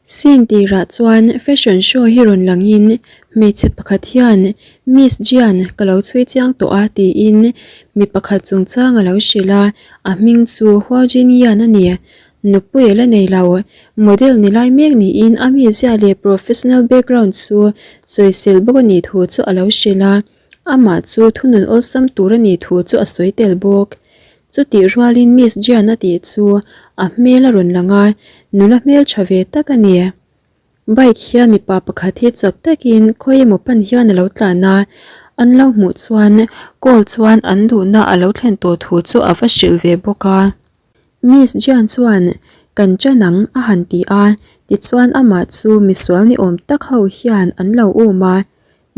Scene tirah chuan fashion show hi rawn langin hmeichhe pakhat hian Miss Jian ka lo chhui chiang tawh a tiin mi pakhat chungchang a lo hrilh a, a hming chu Huo Jin Yan a ni. Nupui a la nei lo. Model ni lai mek niin a mizia leh professional background chu sawisel bawk a nih thu chu a lo hrilh a, amah chu thunun awlsam tur a nih thu chu a sawi tel bawk. Chutih rualin Miss Jian a tih chu a hmel a rawn lang a, nula hmeltha ve tak a ni. Bike hian mipa pakhat hi chak takin khawi emaw pan hian a lo tlan a, an lo hmuh chuan call chuan an duhna a lo thlen tawh thu chu a va hrilh ve bawk a. Miss Jian chuan kan ṭan ang a han ti a, tichuan amah chu misual ni awm tak ho hian an lo um a,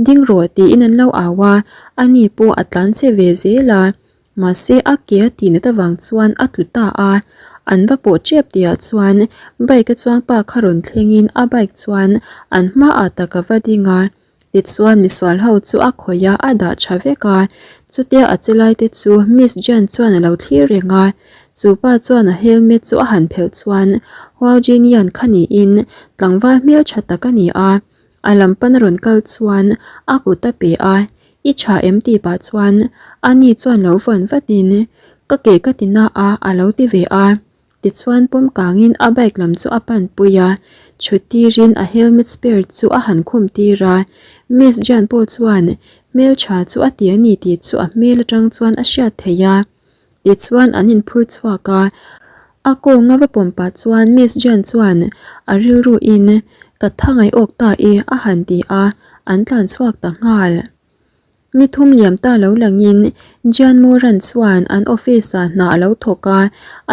Ding rawh tiin an lo au a, ani pawh a tlan che ve zel a, mahse a ke a tih nat avang chuan a tlu ta a, an va pawh tep tihah chuan bike a chuang pa kha rawn thlengin a bike chuan an hmaah tak a va ding a, tichuan misual ho chu a khawih a, a dah tha vek a, chutia a che lai te chu Miss Jan chuan a lo thlir reng a, chu pa chuan a helmet chu a han phelh chuan Huau Jin Yan kha niin tlangval hmeltha tak a ni a. A lam pan a rawn kal chuan a kut a pe a, I tha em tih pah chuan ani chuan lo vawn vatin ka ke ka ti na a a lo ti ve a. Tichuan pawm kangin a bike lam chu a pan pui a, chhut tirin a helmet spare chu a han khum tir a. Miss Jan pawh chuan hmeltha chu a ti a ni tih chu a hmel atang chuan a hriat theih a. Tichuan an inphur chhuak a, a kawnga va pawm pah chuan Miss Jan chuan a rilru in ka thangai awk ta e a han ti a, an tlan chhuak ta nghal. Ni thum liam ta lo langin Jan Moran chuan an office ah hna a lo thawk a,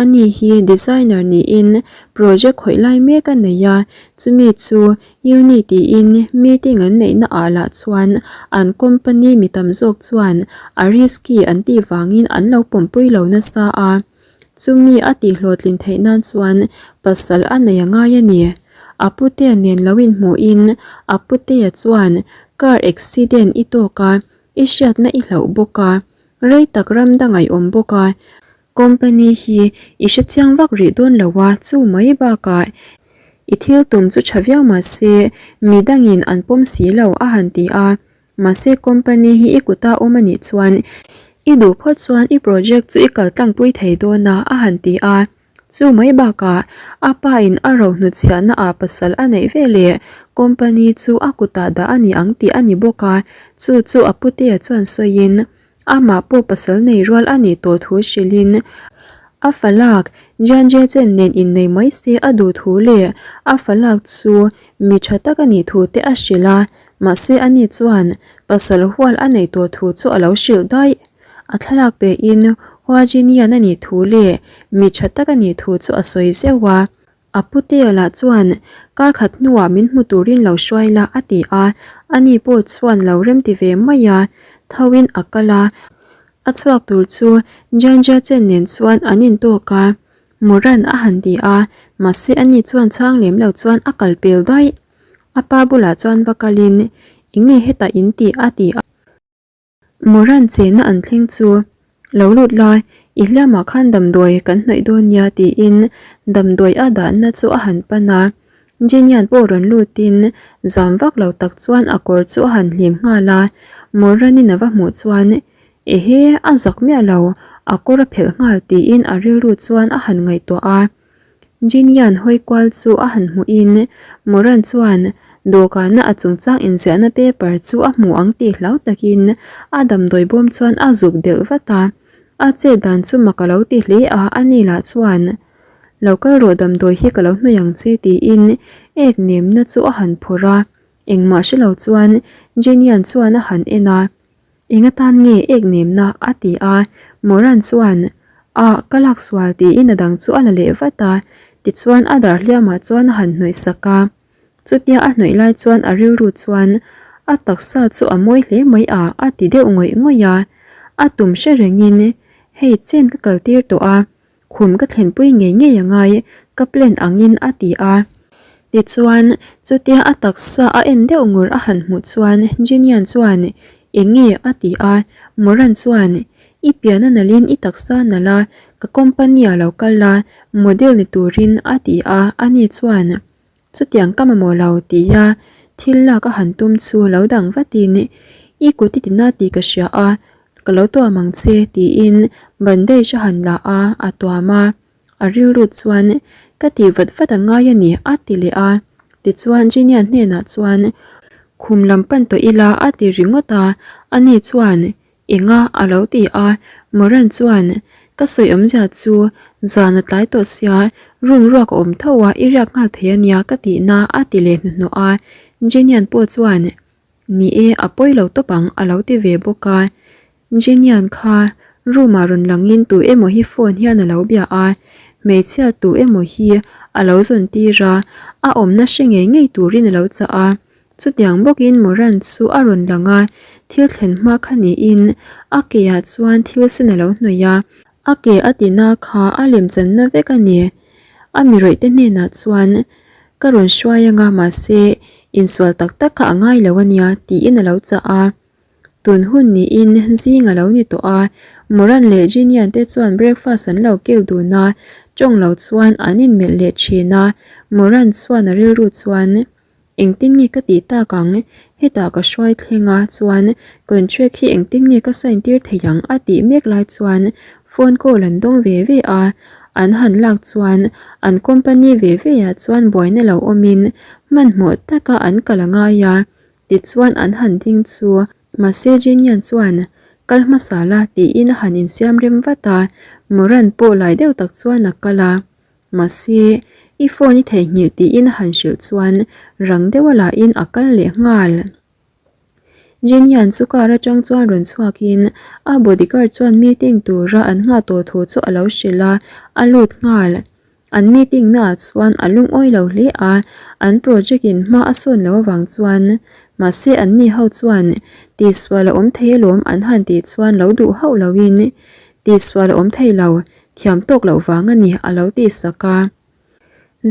ani hi designer niin project khawih lai mek a nei a, chumi chu Uni tiin meeting an neihna ah lah chuan an company mi tam zawk chuan a risky an tih vangin an lo pawmpui lo nasa a, chumi a tihhlawhtlin theih nan chuan pasal a nei a ngai a ni. A putea nen lo inhmuhin a putea chuan car accident i tawk a, i hriatna i hlauh bawk a, rei tak ram dang a i awm bawk a, Company hi i hre chiang vak rih dawn lo a, chu mai bakah i thil tum chu tha viau mah se mi dangin an pawm si lo a han ti a, mahse company hi i kuta awm a nih chuan i duh phawt chuan i project chu i kal tlangpui thei dawn a a han ti a, chu mai bakah a pa in a ro hnutchhiahna ah pasal a neih ve leh company chu a kutah dah a ni ang tih a ni bawk a, chu chu a putea chuan sawiin Amah pawh pasal nei rual a nih tawh thu hrilhin a falak Jian Jie Chen nen innei mai se a duh thu leh a falak chu mi tha tak a nih thu te a hrilh a, mahse ani chuan pasal hual a neih tawh thu chu a lo hrilh daih. A thlalak pehin Hua Jin Yan a nih thu leh mi tha tak a nih thu chu a sawi zeuh a. A putea lah chuan kar khat hnuah min hmu turin lo hruai la a ti a, ani pawh chuan lo remti ve mai a, thoin a kal a, a chhuak tur chu Jianja Chen nen chuan an intawk a, Moran a han ti a, mahse ani chuan chhang lem lo chuan a kal pel daih. A pa bulah chuan va kalin, Eng nge hetah in tih? a ti a. Moran chenna an thleng chu lo lut lai, i hliamah khan damdawi kan hnawih dawn nia tiin damdawi a dahna chu a han pan a. Jenian pawh rawn lutin zam vak lo tak chuan a kawr chu a han hlim nghal a. Moranin a va hmuh chuan ehe a zak miah lo, a kawr a phelh nghal tiin a rilru chuan a han ngaihtuah a. Jinian hawi kual chu a han hmuhin Moran chuan dawhkana a chungchang inziahna paper chu a hmu ang tih hlau takin a damdawi bawm chuan a zuk delh vat a. A chet dan chu mak a lo ti hle a, ani lah chuan, Lo kal rawh damdawi hi ka lo hnawih ang che tiin ek nemna chu a han phawrh a, engmah hre lo chuan Jinian chuan a han en a. Eng atan nge ek nemna? a ti a, Moran chuan, Ah, ka lak sual tiin a dang chu a la leh vat a, tichuan a dar hliamah chuan a han hnawih sak a. Chutia a hnawih lai chuan a rilru chuan a taksa chu a mawi hle mai a, a ti deuh ngawih ngawih a. A tum hre rengin, Hei chen ka kal tir tawh a, Khum ka thlenpui ngei ngei a ngai, ka plan angin a ti a. Tichuan, chutia a taksa a en deuh ngur a han hmuh chuan Jinian chuan, Eng nge? a ti a. Moran chuan, I pian a nalhin i taksa a nalh a, ka company ah lo kal la, model ni turin a ti a, ani chuan. Chutiang ka mamawh lo tia thil lak a han tum chu lo dang vatin I kut i tina tih ka hria a, ka lo tuam ang che tiin bandage a han la a, a tuam a. A rilru chuan ka tih vat vat a ngai a ni a ti leh a. Tichuan Genia hnenah chuan khum lam pan tawh ila a ti ringawt a, ani chuan Enga a lo ti a, Moran chuan ka sawi awmzia chu zan a tlai tawh sia room ruak a awm tho a i riak nghal thei a nia ka tihna a ti leh hnuhnawh a, Genian pawh chuan Ni e, a pawi lo tawp ang a lo ti ve bawk a. Genian kha room ah rawn langin tu emaw hi phone hian a lo bia a, hmeichhia tu emaw hi a lo zawn tir a, a awmna hre ngei ngei turin a lo chah a. Chutiang bawkin Moran chu a rawn lang a, thil thlen hma kha niin a ke ah chuan thil sen a lo hnawih a, a ke a tina kha a lemchanna vek a ni. A mi rawih te hnenah chuan Ka rawn hruai anga mahse insual tak tak kha a ngai lo ania tiin a lo chah a. Tun hun niin zing a lo ni tawh a, Moran leh Ginian te chuan breakfast an lo kil dun a, tawng lo chuan an inmelh leh thin a, Moran chuan a rilru chuan Engtin nge ka tih tak ang? Hetah ka hruai thleng a, chuan contract hi engtin nge ka sign tir thei ang a tih mek lai chuan phone call an dawng ve ve a, an han lak chuan an company ve ve ah chuan buaina lo awmin hmanhmawh taka an kal a ngai a, tichuan an han ding chu mahse Genian chuan kal hmasa la tiin a han insiam rem vat a, Moran pawh lai deuh tak chuan a kal a. Mahse, i phone i theihnghilh tiin a han hrilh chuan rang deuh a lahin a kal leh nghal. Jenny-a'n chu car atang chuan rawn chhuakin a bodyguard chuan meeting tura an nghah tawh thu chu a lo hrilh a, a lut nghal. An meeting naah chuan a lungawi lo hle a, an project in hma a sawn loh avang chuan. Mahse anni ho chuan tihsual a awm thei alawm an han tih chuan lo duh hauh loin tihsual a awm thei lo, Thiam tawk loh vang a ni a lo tih sak a.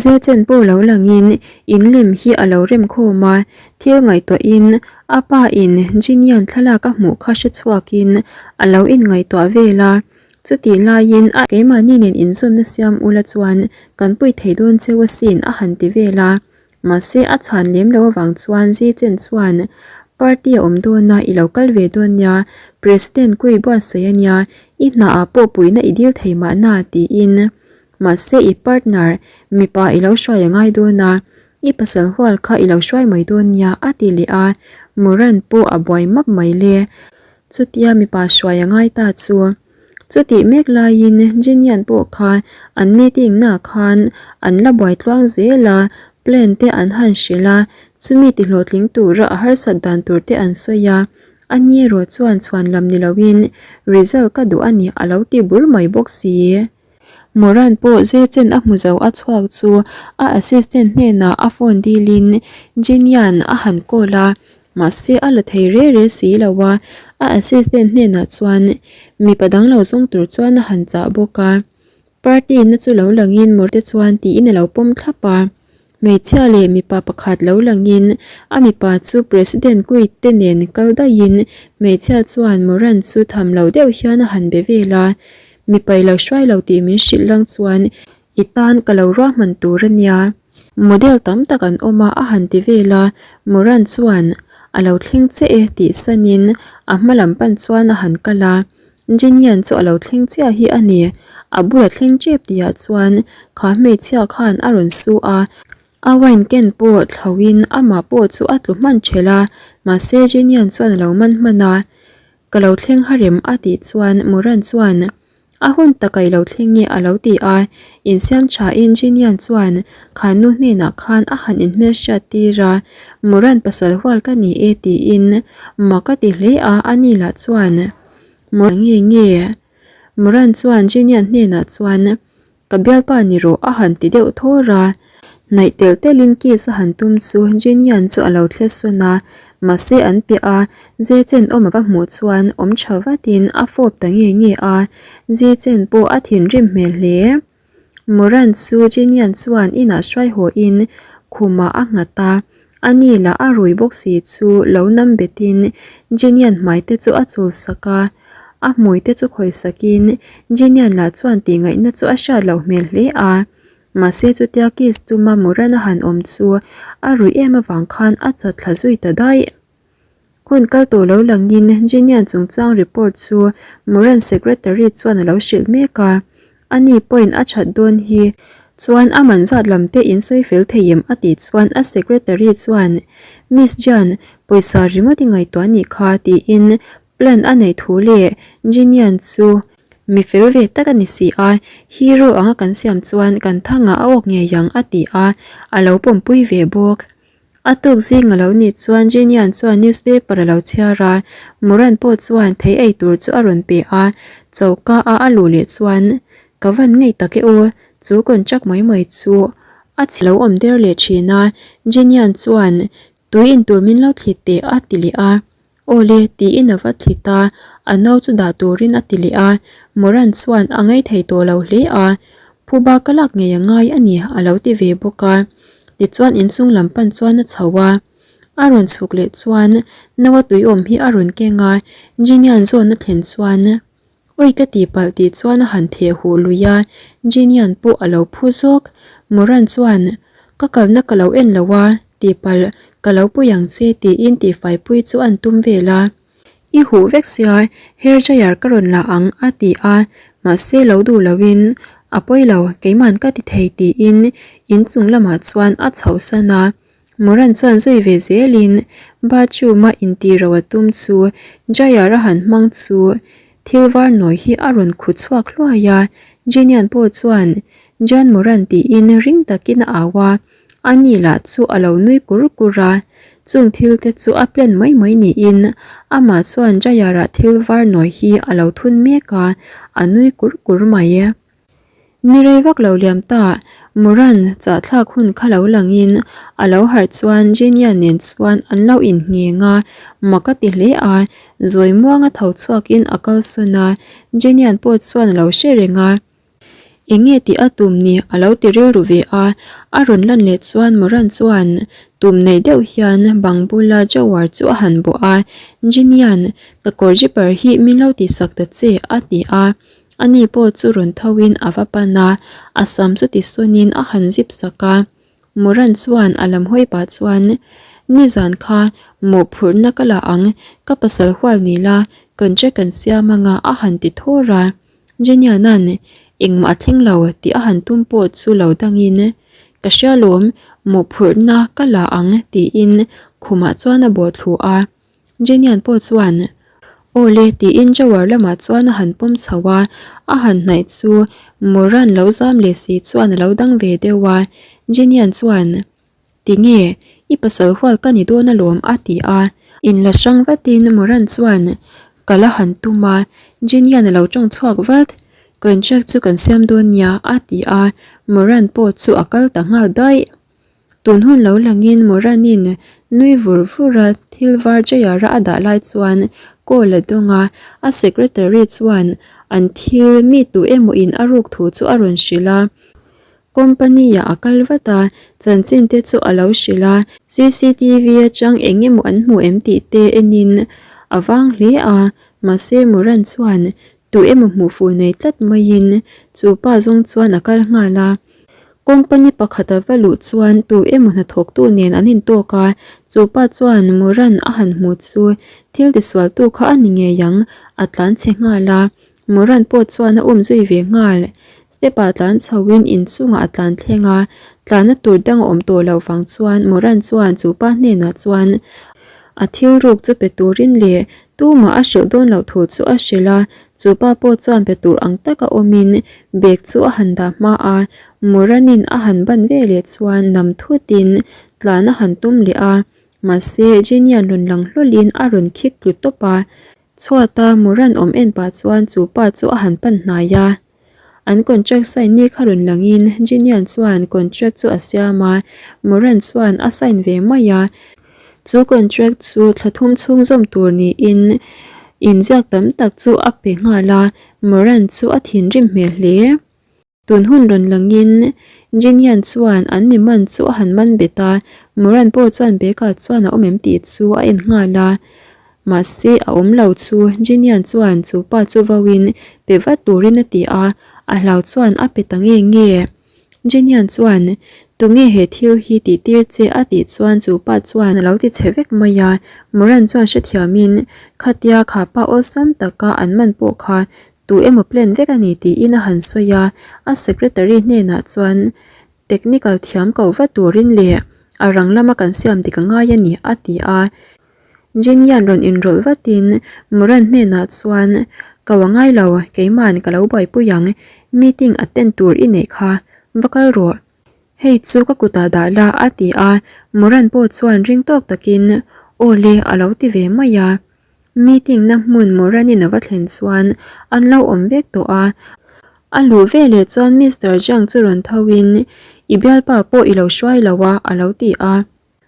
Zechen pawh lo langin in lem hi a lo rem khawm a, thil ngaihtuahin a pa in Ginian thlalak a hmuh kha hre chhuakin a lo inngaihtuah vel a. Chutih laiin a keimahni nen inzawmna siam ula chuan kan pui thei dawn cheu asin a han ti vel a. Mahse a chhan lem lo avang chuan Zichen chuan Party a awm dawn a, i lo kal ve dawn nia, President Kui buatsaih a nia, i hna ah pawh puihna i dil thei mahna tiin. Mahse i partner mipa i lo hruai a ngai dawn a, i pasal hual kha i lo hruai mai dawn nia a ti leh a, Moran pawh a buai map mai le. Chutia mipa hruai a ngai ta chu. Chutih mek laiin Genian pawh kha an meeting na khan an la buai tluang zel a, plan te an han hrilh a, chumi ti hlawhtling tura a harsat dan tur te an sawi a, a ni erawh chuan chhuan lam ni loin result ka duh a ni a lo ti bur mai bawk si. Moran pawh Zechen a hmu zo a chhuak chu a assistant hnenah a phone dilin Genian a han call a, Mahse a la thei re re si lo a, a assistant hnenah chuan mipa dang lo zawng tur chuan a han chah bawk a. Party na chu lo langin mawrte chuan tiin a lo pawm thlap a. Hmeichhia leh mipa pakhat lo langin a mipa chu President Quit te nen kal daihin hmeichhia chuan Moran chu tham lo deuh hian a han be vel a. Mipa i lo hruai lo tih min hrilh lang chuan I tan ka lo ruahman tur a nia. Model tam tak an awm a, a han ti vel a. Moran chuan a lo thleng che e tih sanin a hma lam pan chuan a han kal a. Genian chu a lo thleng chiah hi a ni. A bul a thleng tep tihah chuan kha hmeichhia khan a rawn su a. A wine ken pawh thlauhin amah pawh chu a tlu hman thelh a, mahse Genian chuan a lo man hman a. Ka lo thleng harem a tih chuan Moran chuan A hun taka i lo thleng nge a lo ti a, insiam tha in Ginian chuan kha nu hnenah khan a han inhmelhriat tir a, Moran pasal hual ka ni e tiin mak a ti hle a, ani lah chuan Moran nge nge? Moran chuan Ginian hnenah chuan Ka bialpa ni rawh a han ti deuh thawr a, hnaih telh telhin kiss a han tum chu Genian chu a lo thle sawn a, mahse an piah a, Zechen awm a va hmuh chuan awm tha vatin a fawp ta nge nge a, Zechen pawh a thinrim hmel hle. Moran chu Genian chuan inah hruai hawiin khumah a nghat a, A ni lah a rui bawk si chu lo nam betin Genian hmai te chu a chul sak a, a hmui te chu khawi sakin Genian lah chuan tih ngaihna chu a hriat loh hmel hle a. Mahse chutia kiss tuma Moran a han awm chu a ruih em avang khan a chat thla zui ta daih. Hun kal tawh lo langin Genian chungchang report chu Moran secretary chuan a lo hrilh mek a. Ani pawhin a that dawn hi chuan a man zat lam te in sawi fel thei em a tih chuan a secretary chuan Miss Jan pawisa ringawt i ngaihtuah nih kha tiin plan a neih thu leh Genian chu mi fel ve tak a ni si a, hero anga kan siam chuan kan thangah a awk ngei ang a ti a, a lo pawmpui ve bawk. A tuk zing a lo nih chuan Genian chuan newspaper a lo chhiar a, Moran pawh chuan thei ei tur chu a rawn pe a, choka a a luh leh chuan, Ka van ngei tak e aw, chu contract mai mai chu a chhe lo awm der leh thin a, Genian chuan tui in tur min lo thlit teh a ti leh a. Aw le, tiin a va thlit a, a no chu dah turin a ti leh a, Moran chuan a ngei thei tawh lo hle a, Phuba ka lak ngei a ngai a ni a lo ti ve bawk a. Tichuan inchung lam pan chuan a chho a, a rawn chhuk leh chuan no a tuiawm hi a rawn keng a, Genian zawn a thlen chuan Ui ka tih palh tih chuan a han theh huh lui a, Genian pawh a lo phu zawk. Moran chuan, Ka kalna ka lo en lo a, tih palh ka lo pui ang che tiin tihfaipui chu an tum vel a. I huh vek sia, hair dryer ka rawn la ang a ti a, mahse lo duh loin, A pawi lo, keiman ka ti thei tiin inchung lamah chuan a chhohsan a. Moran chuan zui ve zelin bathroom a intih ro a tum chu dryer a han hmang chu thil var nawi hi a rawn khu chhuak hluai a, Genian pawh chuan Jan Moran tiin ring takin a au a, ani lah chu a lo nui kur kur a, chung thil te chu a plan mai mai niin amah chuan dryer ah thil var nawi hi a lo thun mek a, a nui kur kur mai. Ni rei vak lo liam ta, Moran chahthlak hun kha lo langin a lo harh chuan Genia nen chuan an lo inngheng a, mak a ti hle a, zawi muanga tho chhuakin a kalsawn a, Genian pawh chuan a lo hre reng a. Eng nge tih a tum ni a lo ti rilru ve a, a rawn lan leh chuan Moran chuan tum nei deuh hian bang bula Jawar chu a han bawh a, Genian, ka kawr zipper hi min lo tihsak ta che a ti a. Ani pawh chu rawn tho in a va pan a, a sam chu tisawnin a han zip sak a. Moran chuan a lam hawi pah chuan, Nizan kha mawhphurhna ka la ang, ka pasal hual ni la, contract kan siam anga a han ti thawr a. Jeniana'n engmah a thleng lo tih a han tum pawh chu lo dangin, Ka hria lawm, mawhphurhna ka la ang tiin khumah chuan a bawhthlu a. Jenian pawh chuan, Aw le tiin Jawar lamah chuan a han pawm chho a, a han hnaih chu Moran lo zam leh si chuan a lo dang ve deuh a. Jenian chuan, Tinge, i pasal hual ka ni dawn alawm a ti a. Inla hrang vatin Moran chuan, Ka la han tum a, Jenian a lo tawng chhuak vat. Contract chu kan siam dawn nia a ti a, Moran pawh chu a kal ta nghal daih. Tun hun lo langin Moranin nui vur vur a thil var dryer a a dah lai chuan call a dawng a, a secretary chuan an thil mi tu emaw in a ruk thu chu a rawn hrilh a. Company ah a kal vat a, chanchin te chu a lo hrilh a, cctv atang eng emaw an hmu em tih te enin a vang hle a, mahse Moran chuan tu emaw hmuh fuh nei tlat maiin chu pa zawng chuan a kal nghal a. Company pakhat a va luh chuan tu emaw hnathawktu nen an intawk a, chu pa chuan Moran a han hmu chu thil tisualtu kha a ni ngei ang, a tlan chhe nghal a. Moran pawh chuan a um zui ve nghal. Step ah tlan chhoin inchungah a tlan thleng a, tlanna tur dang a awm tawh loh vang chuan Moran chuan chu pa hnenah chuan a thil ruk chu pe turin leh tumah a hrilh dawn loh thu chu a hrilh a, Chu pa pawh chuan pe tur ang taka awmin bag chu a han dah hma a, Moranin a han ban ve leh chuan nam thutin tlan a han tum leh a, mahse Genian rawn lang hlawlhin a rawn khik tlu tawp a. Chhuata Moran awm en pah chuan chu pa chu a han pan hnai a. An contract sign ni kha rawn langin Genian chuan contract chu a siam a, Moran chuan a sign ve mai a. Chu contract chu thla thum chhung zawm tur niin inziak tam tak chu a pe nghal a, Moran chu a thinrim hmel hle. Tun hun rawn langin Genian chuan an mi man chu a han man bet a, Moran pawh chuan bag ah chuan a awm em tih chu a en nghal a. Mahse a awm lo chu Genian chuan chu pa chu vauin pe vat turin a ti a, a hlau chuan a pe ta nge nge. Jenian chuan, Tunge he thil hi tih tir che a tih chuan chu pa chuan a lo ti chhe vek mai a. Moran chuan hrethiamin, Khatia kha pa awlsam taka an man pawh kha tu emaw plan vek a ni tiin a han sawi a. A secretary hnenah chuan technical thiam ko va turin leh a rang lama kan siam dik a ngai a ni a ti a. Jenny-a'n rawn inrawlh vatin Moran hnenah chuan, Ko a ngai lo, keima'n ka lo buaipui ang, meeting attend tur i neih kha, va kal rawh. Hei chu ka kutah dah la a ti a, Moran pawh chuan ring tawk takin, Aw le a lo ti ve mai a. Meeting na hmun Moran-in a va thlen chuan an lo awm vek tawh a, a luh veleh chuan Mister Jiang chu rawn thoin, I bialpa pawh i lo hruai lo a a lo ti a.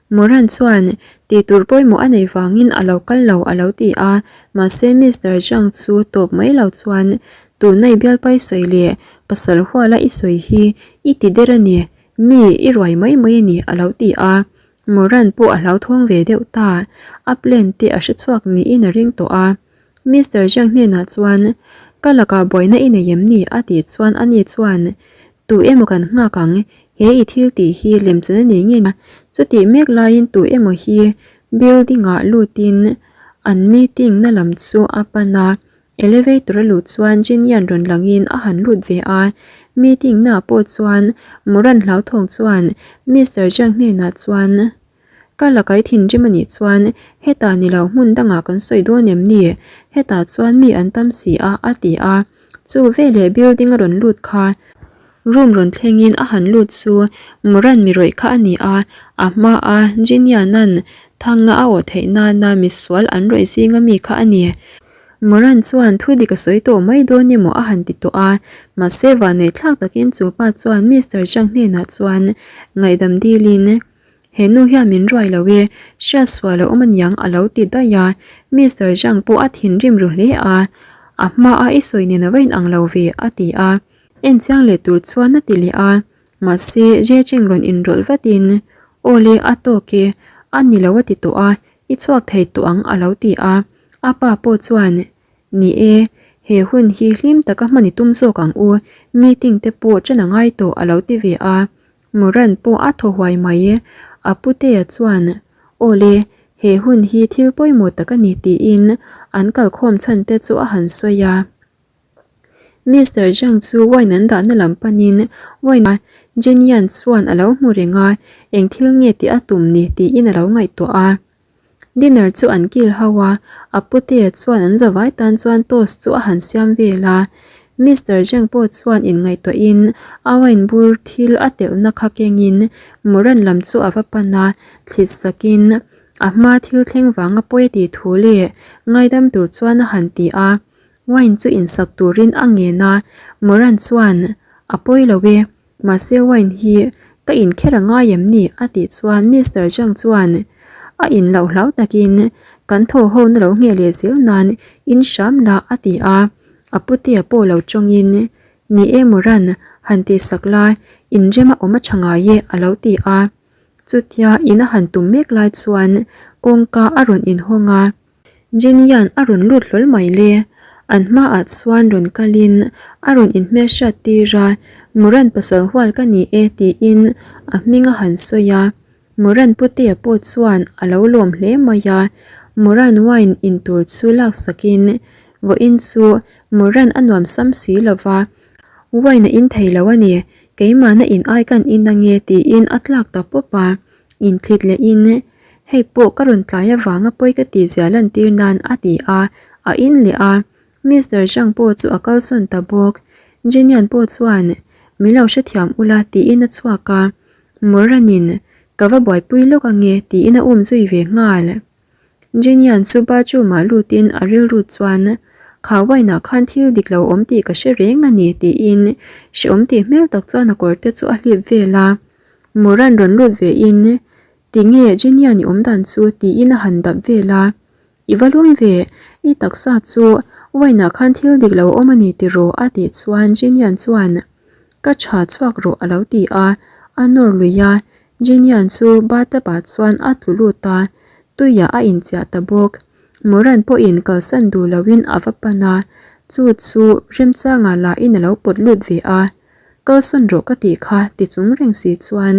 Moran chuan tih tur pawimawh a neih vangin a lo kal lo a lo ti a, mahse Mister Zhang chu tawp mai lo chuan tuna i bialpa i sawi leh pasal huala i sawi hi i ti der a ni, mi i ruai mai mai a ni a lo ti a. Moran pawh a hlauthawng ve deuh ta, a plan te a hre chhuak niin a ring tawh a. Mister Zhang hnenah chuan ka lakah buaina i nei em ni a tih chuan ani chuan Tu emaw kan nghak ang, he i thil tih hi lemchan a nei nge? Chutih mek laiin tu emaw hi building ah lutin an meeting na lam chu a pan a, elevator a luh chuan Jin-ian rawn langin a han lut ve a, meeting na ah pawh chuan Moran hlauthawng chuan Mister Jiang hnenah chuan Ka la kai thinrim a nih chuan hetah ni lo hmun dangah kan sawi dawn em ni? Hetah chuan mi an tam si a, a ti a. Chu veleh building a rawn lut kha. Room rawn thlengin a han lut chu Moran mi rawih kha a ni a, a hmaa Jiniana'n thanga a awh theih nana misual an rawih zinga mi kha a ni. Moran chuan thu dik a sawi tawh mai dawn emaw a han ti tawh a, mahse vanneih thlak takin chu pa chuan Mister Zhang hnenah chuan ngaihdam dilin, He nu hian min ruai lo e, hriatsual a awm aniang a lo ti daih a, Mister Zhang pawh a thinrim ru hle a, a hma a i sawi nen a va inang lo ve a ti a, en chiang leh tur chuan a ti leh a, mahse Jie Ching rawn inrawlh vatin Aw le a tawk e, a ni lo a ti tawh a, i chhuak thei tawh ang a lo ti a, a pa pawh chuan Ni e, he hun hi hlim taka hman i tum zawk ang u, meeting te pawh ṭan a ngai tawh a lo ti ve a, Moran pawh a thaw huai mai. A putea chuan, Aw le, he hun hi thil pawimawh tak a ni tiin an kalkhawm chhan te chu a han sawi a. Mister Zhang chu wine an dahna lam panin wine a Jenian chuan a lo hmu reng a, eng thil nge tih a tum ni tiin a lo ngaihtuah a. Dinner chu an kil ho a, a putea chuan an zavai tan chuan toast chu a han siam vel a. Mister Zheng pawh chuan inngaihtuahin a wine bur thil a telhna kha kengin Moran lam chu a va pan a, thlit sakin a hma thil thleng vanga pawi a tih thu leh ngaidam tur chuan a han ti a. Wine chu insak turin a ngen a, Moran chuan a pawi lo e. Mahse wine hi ka in kher a ngai em ni? a tih chuan Mister Zhang chuan a in loh hlau takin kan thaw ho na lo ngheh leh zel nan in hram la a ti a, a putea pawh lo tawngin Ni e Moran han tih sak la inrem a awm a tha ngai e a lo ti a. Chutia in a han tum mek lai chuan kawngka a rawn inhawng a. Jenny-a'n a rawn lut hlawl mai le. An hmaah chuan rawn kalin a rawn inhmelhriat tir a, Moran pasal hual ka ni e tiin a hming a han sawi a. Moran putea pawh chuan a lo lawm hle mai a, Moran wine in tur chu laksakin vawiin chu Moran a nuam sam si lo va, wine a in thei lo a ni, keimahna in ai kan in ange tiin a tlak ta pawp a. Inthlit lehin, Hei pawh ka rawn tlai avanga pawi ka tih zia lantir nan a ti a, a in leh a. Mister Zhang pawh chu a kalsawn ta bawk. Jenian pawh chuan, Min lo hrethiam ula tiin a chhuak a. Moranin, Ka va buaipui lawk ange tiin a um zui ve nghal. Jenian chu bathroom-ah lutin a rilru chuan, Kha wine-ah khan thil dik lo awm tih ka hre reng a ni tiin hrehawm tih hmel tak chuan a kawr te chu a hlip vel a. Moran rawn lut ve in, Tinge Jenian i awm dan chu tiin a han dap vel a. I va lum ve, i taksa chu wine-ah khan thil dik lo awm a ni tiraw a tih chuan Jenian chuan, Ka tha chhuak rawh a lo ti a, a nawr lui a, Jenian chu bathtub ah chuan a tlu lut a, tuiah a inchiah ta bawk. Moran pawhin kalsan duh loin a va pan a, chu chu remchangah lahin a lo pawt lut ve a. Kalsawn rawh ka tih kha ti chung reng si chuan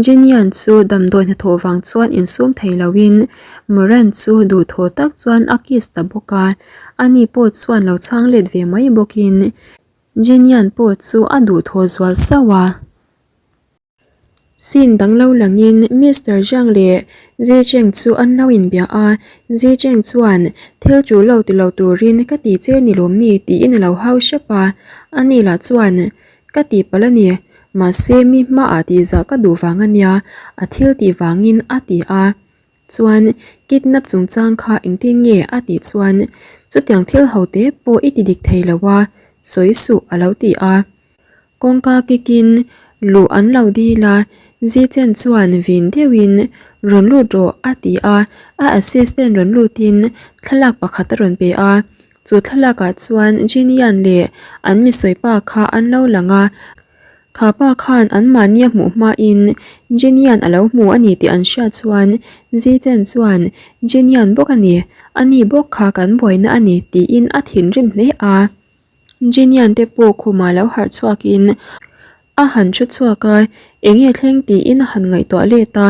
Jenian chu damdawi hnathawh vang chuan insum thei loin Moran chu duhthawh tak chuan a kiss ta bawk a, ani pawh chuan lo chhang let ve mai bawkin Jenian pawh chu a duhthawh zual sauh a. Scene dang lo langin Mister Zhang leh Zi Cheng chu an lo inbia a, Zi Cheng chuan thil chu lo ti lo turin ka ti che ni lawm ni tiin a lo hau hrep a, ani lah chuan ka ti palh a ni, mahse mi hmaah tihzah ka duh vang a nia, a thil tih vangin a ti a. Chuan kidnap chungchang kha engtin nge a tih chuan chutiang thil ho te pawh i ti dik thei lo a, sawi suh a lo ti a. Kawngka kikin luh an lo dil a, Zichen chuan vin deuhin rawn lut rawh a ti a, a assistant rawn lutin thlalak pakhat a rawn pe a, chu thlalakah chuan Jinian leh an misawipa kha an lo lang a, kha pa khan anmahni a hmuh hmain Jinian a lo hmu a ni tih an hriat chuan Zichen chuan Jinian bawk a ni, ani bawk kha kan buaina a ni tiin a thinrim hle a. Jinian te pawh khumah lo harh chhuakin a han thu chhuak a, enge thleng tiin a han ngaihtuah let a,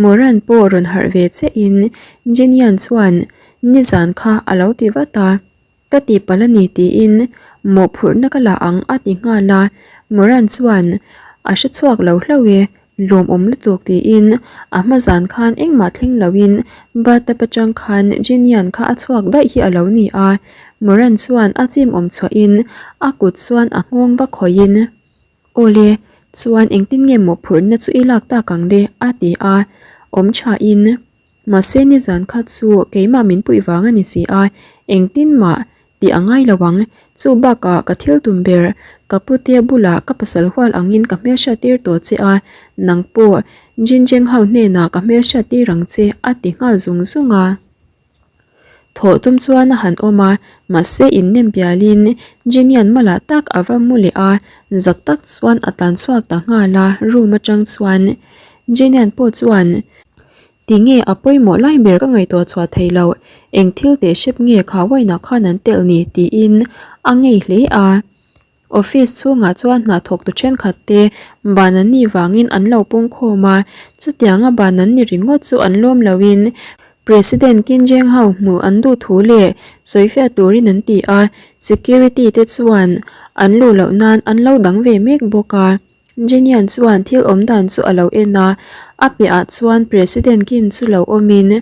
Moran pawh rawn harh ve chiahin Jinian chuan nizan kha a lo ti vat a, ka tihpalh a ni tiin mawhphurhna ka la ang a ti nghal a, Moran chuan a hre chhuak lo hlauh e, Lawmawm lutuk tiin a hma zan khan engmah thleng loin bathtub atang khan Jinian kha a chhuak daih hi a lo ni a, Moran chuan a chim awm chhuahin a kut chuan a nghawng va khawihin, Awle, chuan engtin nge mawhphurhna chu i lak tak ang le? a ti a, awm thain. Mahse nizan kha chu keimah min puih vang a ni si a, engtin mah tih a ngai lo ang. Chu bakah ka thil tum ber, ka putea bulah ka pasal hual angin ka hmelhriat tir tawh che a, nang pawh Jinjeng ho hnenah ka hmelhriat tir ang che a ti nghal zung zung a. Thawh tum chuan a han awm a, mahse innem pialin Jinian malah tak a va mu leh a, zak tak chuan a tlan chhuak ta nghal a, room atang chuan Jinian pawh chuan Tinge a pawimawh lai ber ka ngaihtuah chhuah thei lo, eng thil teh hrep nge kha wine ah khan an telh ni tiin a ngei hle a. Office chhungah chuan hna thawk tu thenkhat te ban an nih vangin an lo pung khawm a, chutianga ban an ni ringawt chu an lawm loin President Kim Jeng Ho hmuh an duh thu leh sawifiah turin an ti a, security te chuan an luh loh nan an lo dang ve mek bawk a. Jenian chuan thil awm dan chu a lo en a, a piahah chuan President Kin chu lo awmin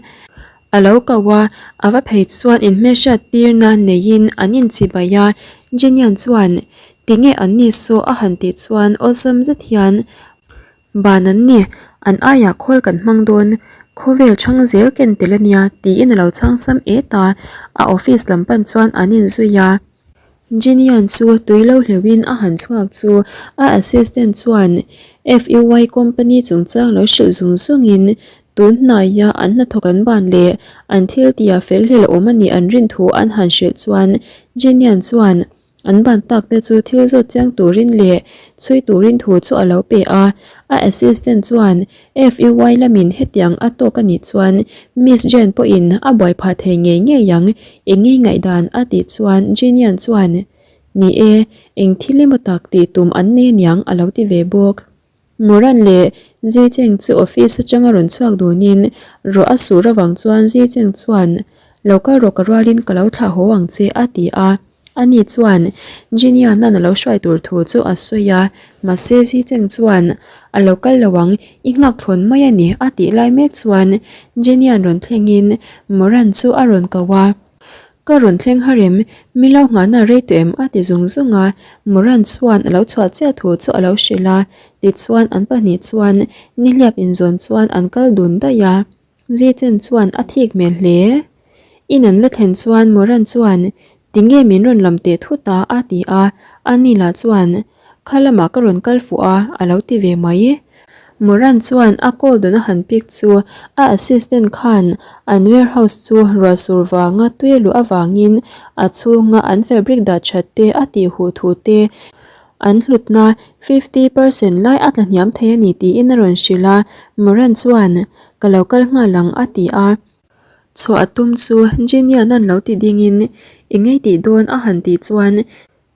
a lo ko a, a va phei chuan inhmelhriat tirna neiin an inchibai a, Jenian chuan tinge an ni saw a han tih chuan awlsam zet hian Ban an ni, an aiah khawl kan hmang dawn, khawvel chhang zel ken tel a nia tiin a lo chhang sam et a, a office lam pan chuan an inzui a. Jinian chu tui lo hleuhin a han chhuak chu a assistant chuan FUY company chungchang lo hrilh zung zungin tun hnaia an hnathawk an ban leh an thil tia fel hlel awm a nih an rin thu an han hrilh chuan Jinian chuan an ban tak te chu thil zawt chiang turin leh chhui turin thu chu a lo pe a, a assistant chuan FUY lamin hetiang a tawk a nih chuan Miss Jane pawhin a buai phah thei ngei ngei ang, eng ngei ngaihdan a tih chuan Jinian chuan, Ni e, eng thil emaw tak tih tum an nei aniang a lo ti ve bawk. Moran leh Zi Cheng chu office atanga rawn chhuak dunin ruah a sur avang chuan Zi Cheng chuan, Lo kal rawh ka rualin ka lo thlah haw ang che a ti a. Ani chuan Jiniana'n a lo hruai tur thu chu a sawi a, mahse Zicheng chuan a lo kal lo ang, i nghak thlawn mai a ni a tih lai mek chuan Jinian rawn thlengin Moran chu a rawn ko a. Ka rawn thleng har em, mi lo nghahna rei tawh em a ti zung zung a, Moran chuan a lo chhuah chiah thu chu a lo hrilh a, tichuan an pahnih chuan nihliap inzawn chuan an kal dun daih a. Zichen chuan a thik hmel hle. In an va thlen chuan Moran chuan, Tinge min rawn lam teh thut a? a ti a, ani lah chuan, Kha lamah ka rawn kal fuh a, a lo ti ve mai. Moran chuan a call dawn a han pick chu a assistant khan an warehouse chu ruah sur vanga tui a luh avangin a chhunga an fabric dah that te a tih huh thu te An hlutna 50% lai a tla hniam thei a ni tiin a rawn hrilh a, Moran chuan, Ka lo kal nghal ang a ti a. Chhuah a tum chu Jinian-a'n lo ti dingin, I ngei tih dawn a han tih chuan.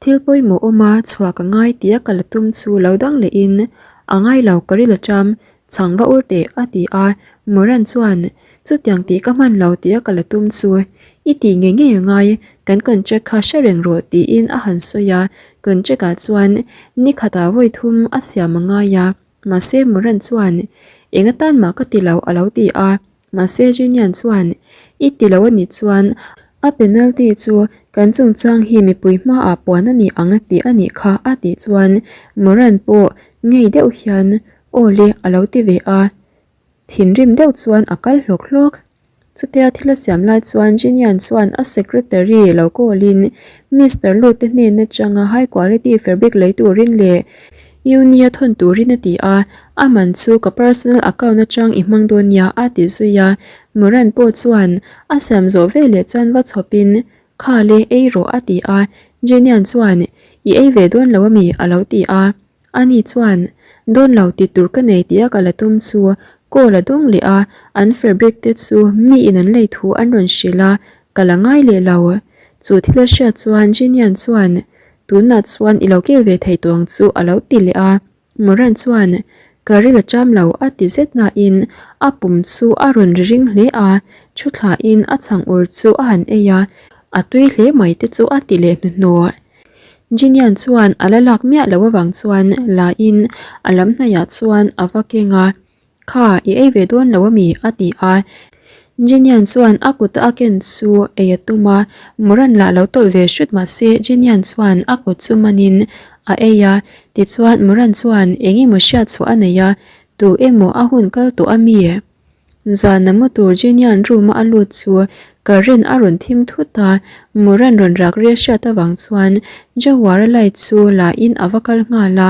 Thil pawimawh awma chhuah ka ngai tia ka la tum chu lo dang lehin, A ngai lo ka ril aṭam, chhang va ur teh a ti a. Moran chuan, Chutiang tih ka hman lo tia ka la tum chu i tih ngei ngei a ngai, kan contract kha hre reng rawh tiin a han sawi a. Contract ah chuan ni khatah vawi thum a siam a ngai a, mahse Moran chuan, Eng atan mah ka ti lo a lo ti a. Mahse Jinian chuan, I ti lo a nih chuan a penalty chu kan chungchang hi mipui hmaah puan a ni ang tih a nih kha a tih chuan Moran pawh ngei deuh hian aw le a lo ti ve a. Thinrim deuh chuan a kal hlawk hlawk. Chutia thil a siam lai chuan Jinian chuan a secretary lo call in Mister Lu te hnen atanga high quality fabric lei turin leh Uni a thawn turin a ti a, a man chu ka personal account atang i hmang dawn nia a ti zui a, Moran pawh chuan a siam zawh veleh chuan va chhawpin Kha le ei rawh a ti a, Jenian chuan I ei ve dawn lo ami a lo ti a, ani chuan Dawn lo ti tur ka nei tia ka la tum chu call a dawng leh a, an fabric te chu mi in an lei thu an rawn hrilh a, ka la ngai leh lo. Chu thil a hriat chuan Jenian chuan Tunah chuan i lo kil ve thei tawh ang chu a lo ti leh a. Moran chuan, Ka ril a cham lo a ti zet nain a pum chu a rawn ri ring hle a, thu thlain a chhang ur chu a han ei a, a tui hle mai te chu a ti leh hnuhnawh. Ginian chuan a la lak miah loh avang chuan la in a lam hnaiah chuan a va keng a. Kha, i ei ve dawn lo ami? a ti a. Jenian chuan a kuta a ken chu ei a tum a, Moran lah lo tawlh ve hrut mah se Jenian chuan a kut chu manin a ei a. Tichuan Moran chuan eng emaw hriat chhuah a nei a, Tu emaw a hun kal tawh ami? Zan a mu tur Jenian room a a lut chu current a rawn thim thut a, Moran rawn rak ri a hriat avang chuan Jawara light chu la in a va kal nghal a.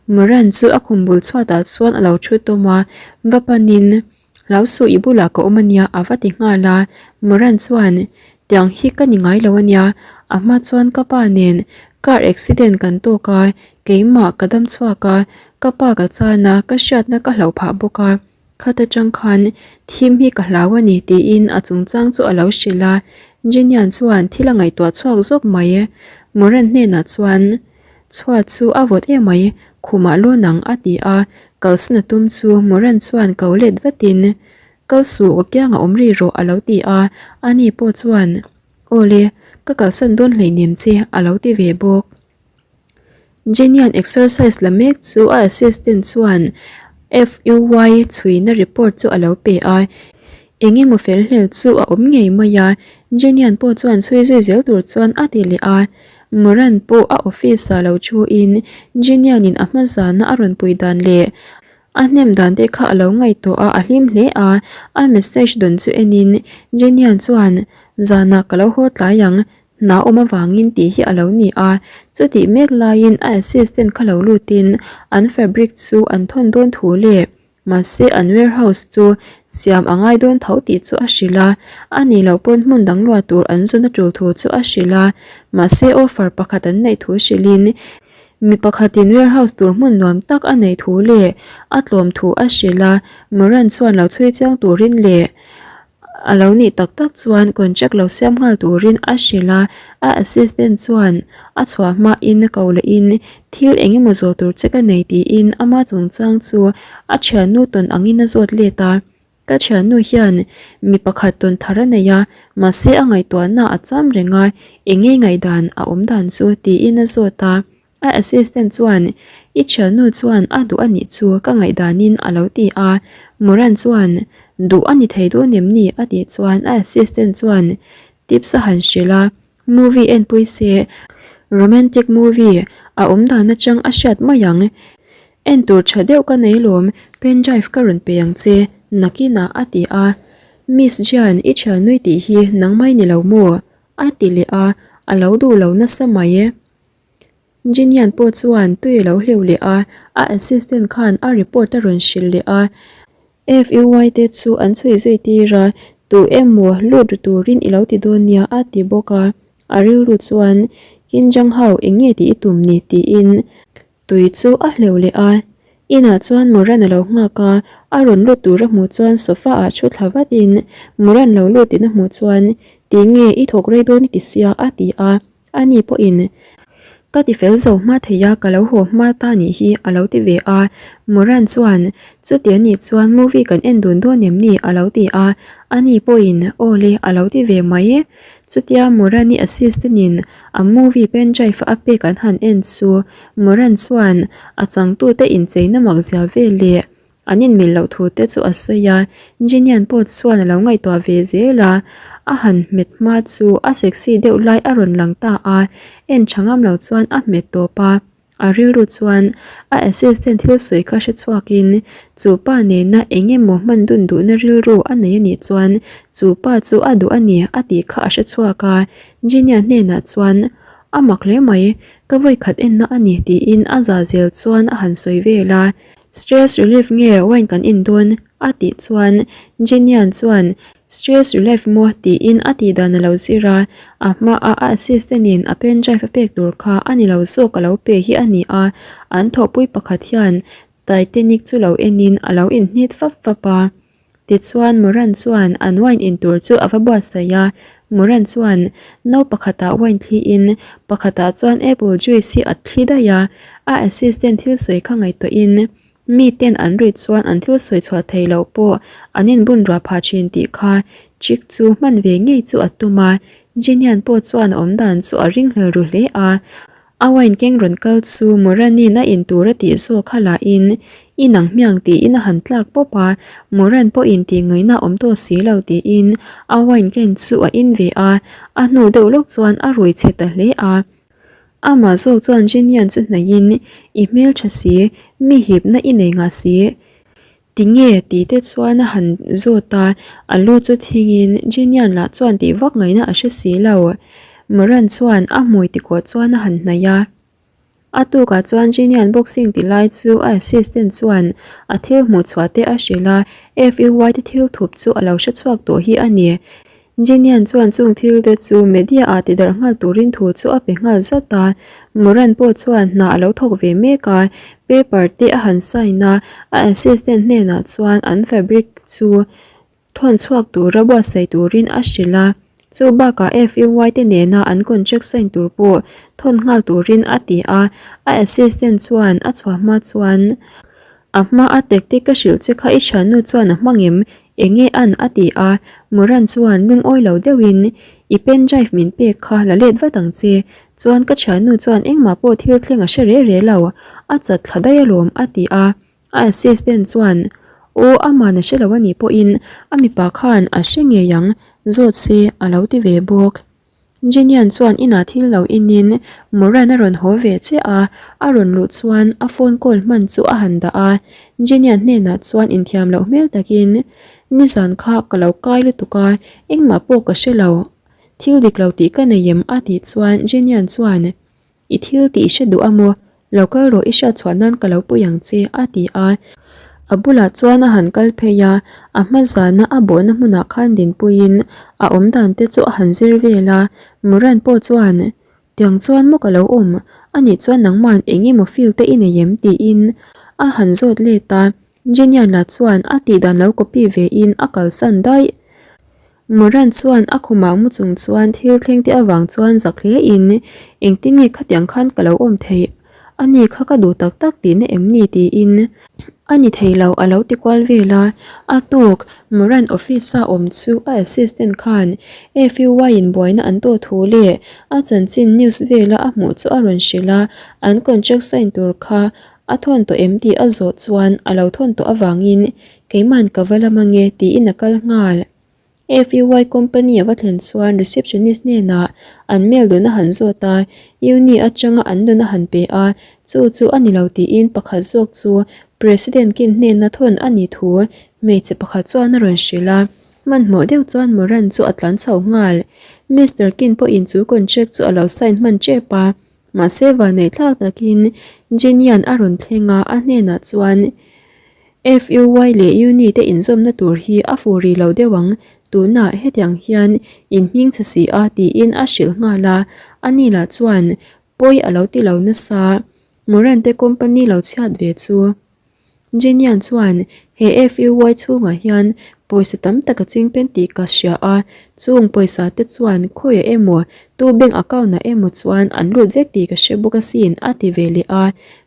Moran chu a khum bul chhuatah chuan a lo thu tawm a, va panin, Hlau suh i bulah ka awm ania a va ti nghal a. Moran chuan, Tiang hi ka ni ngai lo ania, a hma chuan ka pa nen car accident kan tawk a, keimah ka dam chhuak a, ka pa ka chan a, ka hriatna ka hlauh phah bawk a. Khat atang khan thim hi ka hlau a ni tiin a chungchang chu a lo hrilh a, Jenian chuan thil a ngaihtuah chhuak zawk mai. Moran hnenah chuan, Chhuat chu a vawt em mai, khumah lawn ang a ti a, kalsan a tum chu Moran chuan ko let vatin, Kal suh ka kiangah awm rih rawh a lo ti a, ani pawh chuan, Aw le, ka kalsan dawn hleinem che a lo ti ve bawk. Jenny-a'n exercise la mek chu a assistant chuan FUY chhuina report chu a lo pe a, eng emaw fel hlel chu a awm ngei mai a, Jenny-a'n pawh chuan chhui zui zel tur chuan a ti leh a, Moran pawh a office-ah lo thuin Jenny-a'n a hma zana a rawn pui dan leh a hnem dan te kha a lo ngaihtuah a, a hlim hle a, a message dawn chu enin Jenny-a'n chuan zanah ka lo haw tlai ang Hna awm avangin tih hi a lo ni a, chutih mek laiin a assistant kha lo lutin an fabric chu an thawn dawn thu leh mahse an warehouse chu siam a ngai dawn tho tih chu a hrilh a, a nih loh pawn hmun dang luah tur an zawn a tul thu chu a hrilh a, mahse offer pakhat an neih thu hrilhin mi pakhatin warehouse tur hmun nuam tak a neih thu leh a tlawm thu a hrilh a, Moran chuan lo chhui chiang turin leh A lo nih tak tak chuan contract lo siam nghal turin a hrilh a, a assistant chuan a chhuah hmain ko lehin thil eng emaw zawh tur che ka nei tiin ama chungchang chu a thiannu tawn angin a zawt let a. Ka thiannu hian mi pakhat tawn thar a nei a, mahse a ngaihtuahna a cham reng a, eng nge ngaihdan a awm dan chu tiin a zawt a. A assistant chuan, I thiannu chuan a duh a nih chu ka ngaihdanin a lo ti a. Moran chuan, Duh a ni thei dawn em ni? a tih chuan a assistant chuan tips a han hrilh a, Movie enpui se, romantic movie a awm dan atang a hriat mai ang. En tur tha deuh ka nei lawm, pen drive ka rawn pe ang che, nakinah a ti a. Miss Jian, i thiannui tih hi nangmai ni lo maw? a ti leh a, a lo duh lo nasa mai e. Jinian pawh chuan tui a lo hleuh leh a, a assistant khan a report a rawn hrilh leh a. FUY te chu an chhui zui tir a, tu emaw lut ru turin i lo ti dawn nia a ti bawk a. A rilru chuan, Kinjang ho eng nge tih i tum ni? tiin tui chu a hleuh leh a. Inah chuan Moran a lo nghak a, a rawn lut tur a hmuh chuan sofa ah thu thla vatin Moran lo lutin a hmuh chuan, Tinge i thawk rei dawn i ti sia a ti a. Ani pawhin. Ka ti fel zo hma thei a, ka lo haw hma ta nih hi a lo ti ve a. Moran chuan, Chuti a nih chuan movie kan en dun dawn em ni? a lo ti a, ani pawhin, Aw le a lo ti ve mai. Chutia Moran-i assistant-in a movie pen drive a pek an han en chu Moran chuan a changtute incheina mak zia vel leh An inmil loh thu te chu a sawi a, Genian pawh chuan a lo ngaihtuah ve zel a, a han hmet hma chu a sexy deuh lai a rawn lang ta a, en tha ngam lo chuan a hmet tawp a, a rilru chuan a assistant thil sawi kha hre chhuakin chu pa nena eng emaw hman dun duhna rilru a nei a nih chuan chu pa chu a duh a ni a tih kha a hre chhuak a, Genian hnenah chuan a mak hle mai, ka vawikhat enna a ni tiin a za zel chuan a han sawi vel a. Stress relief nge wine kan in dawn? a tih chuan Genian chuan Stress relief maw tiin a tih dan a lo zir a, a hmaa a assistant in a pen drive a pek tur kha a ni lo zawk a lo pe hi a ni a, an thawhpui pakhat hian Titanic chu lo en in a lo inhnit fap fap a. Tichuan Moran chuan an wine in tur chu a va buatsaih a, Moran chuan no pakhatah wine thli in pakhatah chuan apple juice hi a thli daih a, a assistant thil sawi kha ngaihtuah in mi ten an rit chuan an thil sawi chhuah thei loh pawh an inbun ruah phah thin tih kha Chick chu hman ve ngei chu a tum a, Genian pawh chuan a awmdan chu a ringhlel ru hle a. A wine keng rawn kal chu Moran-in a in tur a tih zawk kha lahin i nang hmiang tiin a han tlak pawp a, Moran pawhin tih ngaihna a awm tawh si lo tiin a wine ken chu a in ve a, a hnu deuh lawk chuan a rui chhe ta hle a. Amah zawk chuan Genian chu hnaihin i hmeltha si, mi hipna i nei ngah si. Tinge? tih te chuan a han zawt a, a lu chu thingin Genian lah chuan tih vak ngaihna a hre si lo. Moran chuan a hmui tikawh chuan a han hnaih a. A tukah chuan Genian boxing ti lai chu a assistant chuan a thil hmuh chhuah te a hrilh a, FUY te thil thup chu a lo hre chhuak tawh hi a ni. Genian chuan chung thil te chu media ah ti darh nghal turin thu chu a pe nghal zat a, Moran pawh chuan hna a lo thawk ve mek a, paper te a han sign a, a assistant hnenah chuan an fabric chu thawn chhuak tura buatsaih turin a hrilh a, chu bakah FUY te nena an contract sign tur pawh thawn nghal turin a ti a, a assistant chuan a chhuah hma chuan A hma a tactic ka hrilh che kha i thiannu chuan a hmang em? Enge an? a ti a, Moran chuan lungawi lo deuhin, I pen drive min pek kha la let vat ang che, chuan ka thiannu chuan engmah pawh thil thleng a hre re re lo, a chat thla daih alawm a ti a, a assistant chuan, Aw aman a hre lo anih pawhin a mipa khan a hre ngei ang, zawt se a lo ti ve bawk. Genian chuan inah thil lo inin Moran a rawn haw ve chiah a, a rawn luh chuan a phone call hman chu a han dah a, Genian hnenah chuan inthiam loh hmel takin, Nizan kha ka lo kai lutuk a, engmah pawh ka hre lo, thil dik lo tih ka nei em? a tih chuan Genian chuan, I thil tih i hre duh a maw? Lo kal rawh i hriat chhuah nan ka lo pui ang che a ti a. A bulah chuan a han kal phei a, a hma zana a bawhna hmunah khan dinpuiin a awm dan te chu a han zir vel a. Moran pawh chuan, Tiang chuan maw ka lo awm? Anih chuan nangma'n eng emaw feel te i nei em? tiin a han zawt let a. Genian lah chuan a tih dan lo copy vein a kalsan daih. Moran chuan a khumah mu chung chuan thil thleng te avang chuan zak hle in, Engtin nge khatiang khan ka lo awm theih? A ni kha ka duh tak tak tihna em ni? tiin a ni thei lo a lo ti kual vel a. A tuk, Moran office a awm chu a assistant khan FUY in buaina an tawh thu leh a chanchin news vela a hmuh chu a rawn hrilh a, an contract sign tur kha a thawn tawh em tih a zawh chuan a lo thawn tawh avangin Keiman ka va lam ange tiin a kal nghal. FUY company a va thlen chuan receptionist hnenah an mail dun a han zawt a, Uni atanga an dun a han pe a, chu chu a ni lo tiin pakhat zawk chu President kin hnena thawn a nih thu hmeichhe pakhat chuan a rawn hrilh a. Hmanhmawh deuh chuan Moran chu a tlan chho nghal. Mister Kin pawhin chu contract chu a lo sign hman tep a, mahse vanneih thlak takin Genian a rawn thleng a, a hnenah chuan FUY leh Uni te inzawmna tur hi a fu rih lo deuh ang, tunah hetiang hian in hming chhe si a tiin a hrilh nghal a, ani lah chuan pawi a lo ti lo nasa, Moran te company lo chhiat ve chu. Genian chuan he FUY chhungah hian Pawisa tam tak a ching pen tih ka hria a, chung pawisa te chuan khawiah emaw tu bank account ah emaw chuan an lut vek tih ka hre bawk asin a ti ve leh a.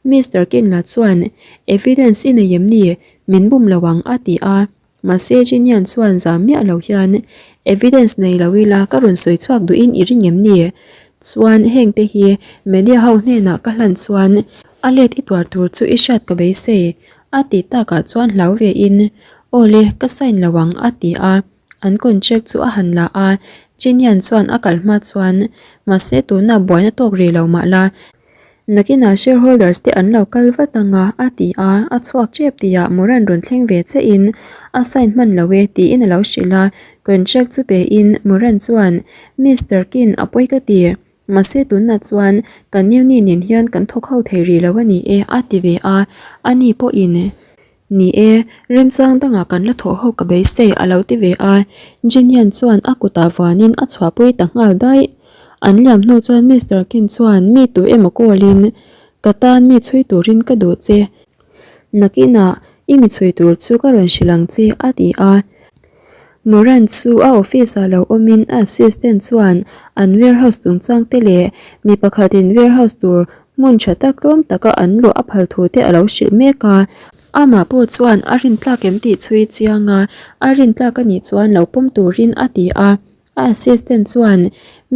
Mister Kinla chuan evidence i nei em ni? Min bum lo ang a ti a. Mahse Ginian chuan zam miah lo hian evidence nei lo ila ka rawn sawi chhuak duhin i ring em ni? Chuan heng te hi media ho hnenah ka hlan chuan a let i tuar tur chu i hriat ka beisei A tih takah chuan hlau ve in, Aw le, ka sign lo ang a ti a. An contract chu a han la a, Genian chuan a kal hma chuan, Mahse tuna buaina tawk rih lo mah la, nakinah shareholders te an lo kal vat ang a a ti a, a chhuak tep tihah Moran rawn thleng ve che in a sign hman lo e tiin a lo hrilh a, contract chu pe in Moran chuan, Mister Kin a pawi ka ti. Mahse tunah chuan kan Newni nen hian kan thawk ho thei rih lo a ni e a ti ve a, ani pawhin Ni e, remchang dangah kan la thawh ho ka beisei a lo ti ve a, Genian chuan a kutah vuanin a chhuahpui ta nghal daih. An liam hnu chuan Mister Kin chuan mi tu emaw call-in Ka tan mi chhui turin ka duh che, nakinah i mi chhui tur chu ka rawn hrilh ang che a ti a. Moran chu a office ah lo awmin a assistant chuan an warehouse chungchang te leh mi pakhatin warehouse tur hmun tha tak tlawm taka an luah a phal thu te a lo hrilh mek a. Amah pawh chuan a rintlak em tih chhui chiang a, a rintlak a nih chuan lo pawm turin a ti a. A assistant chuan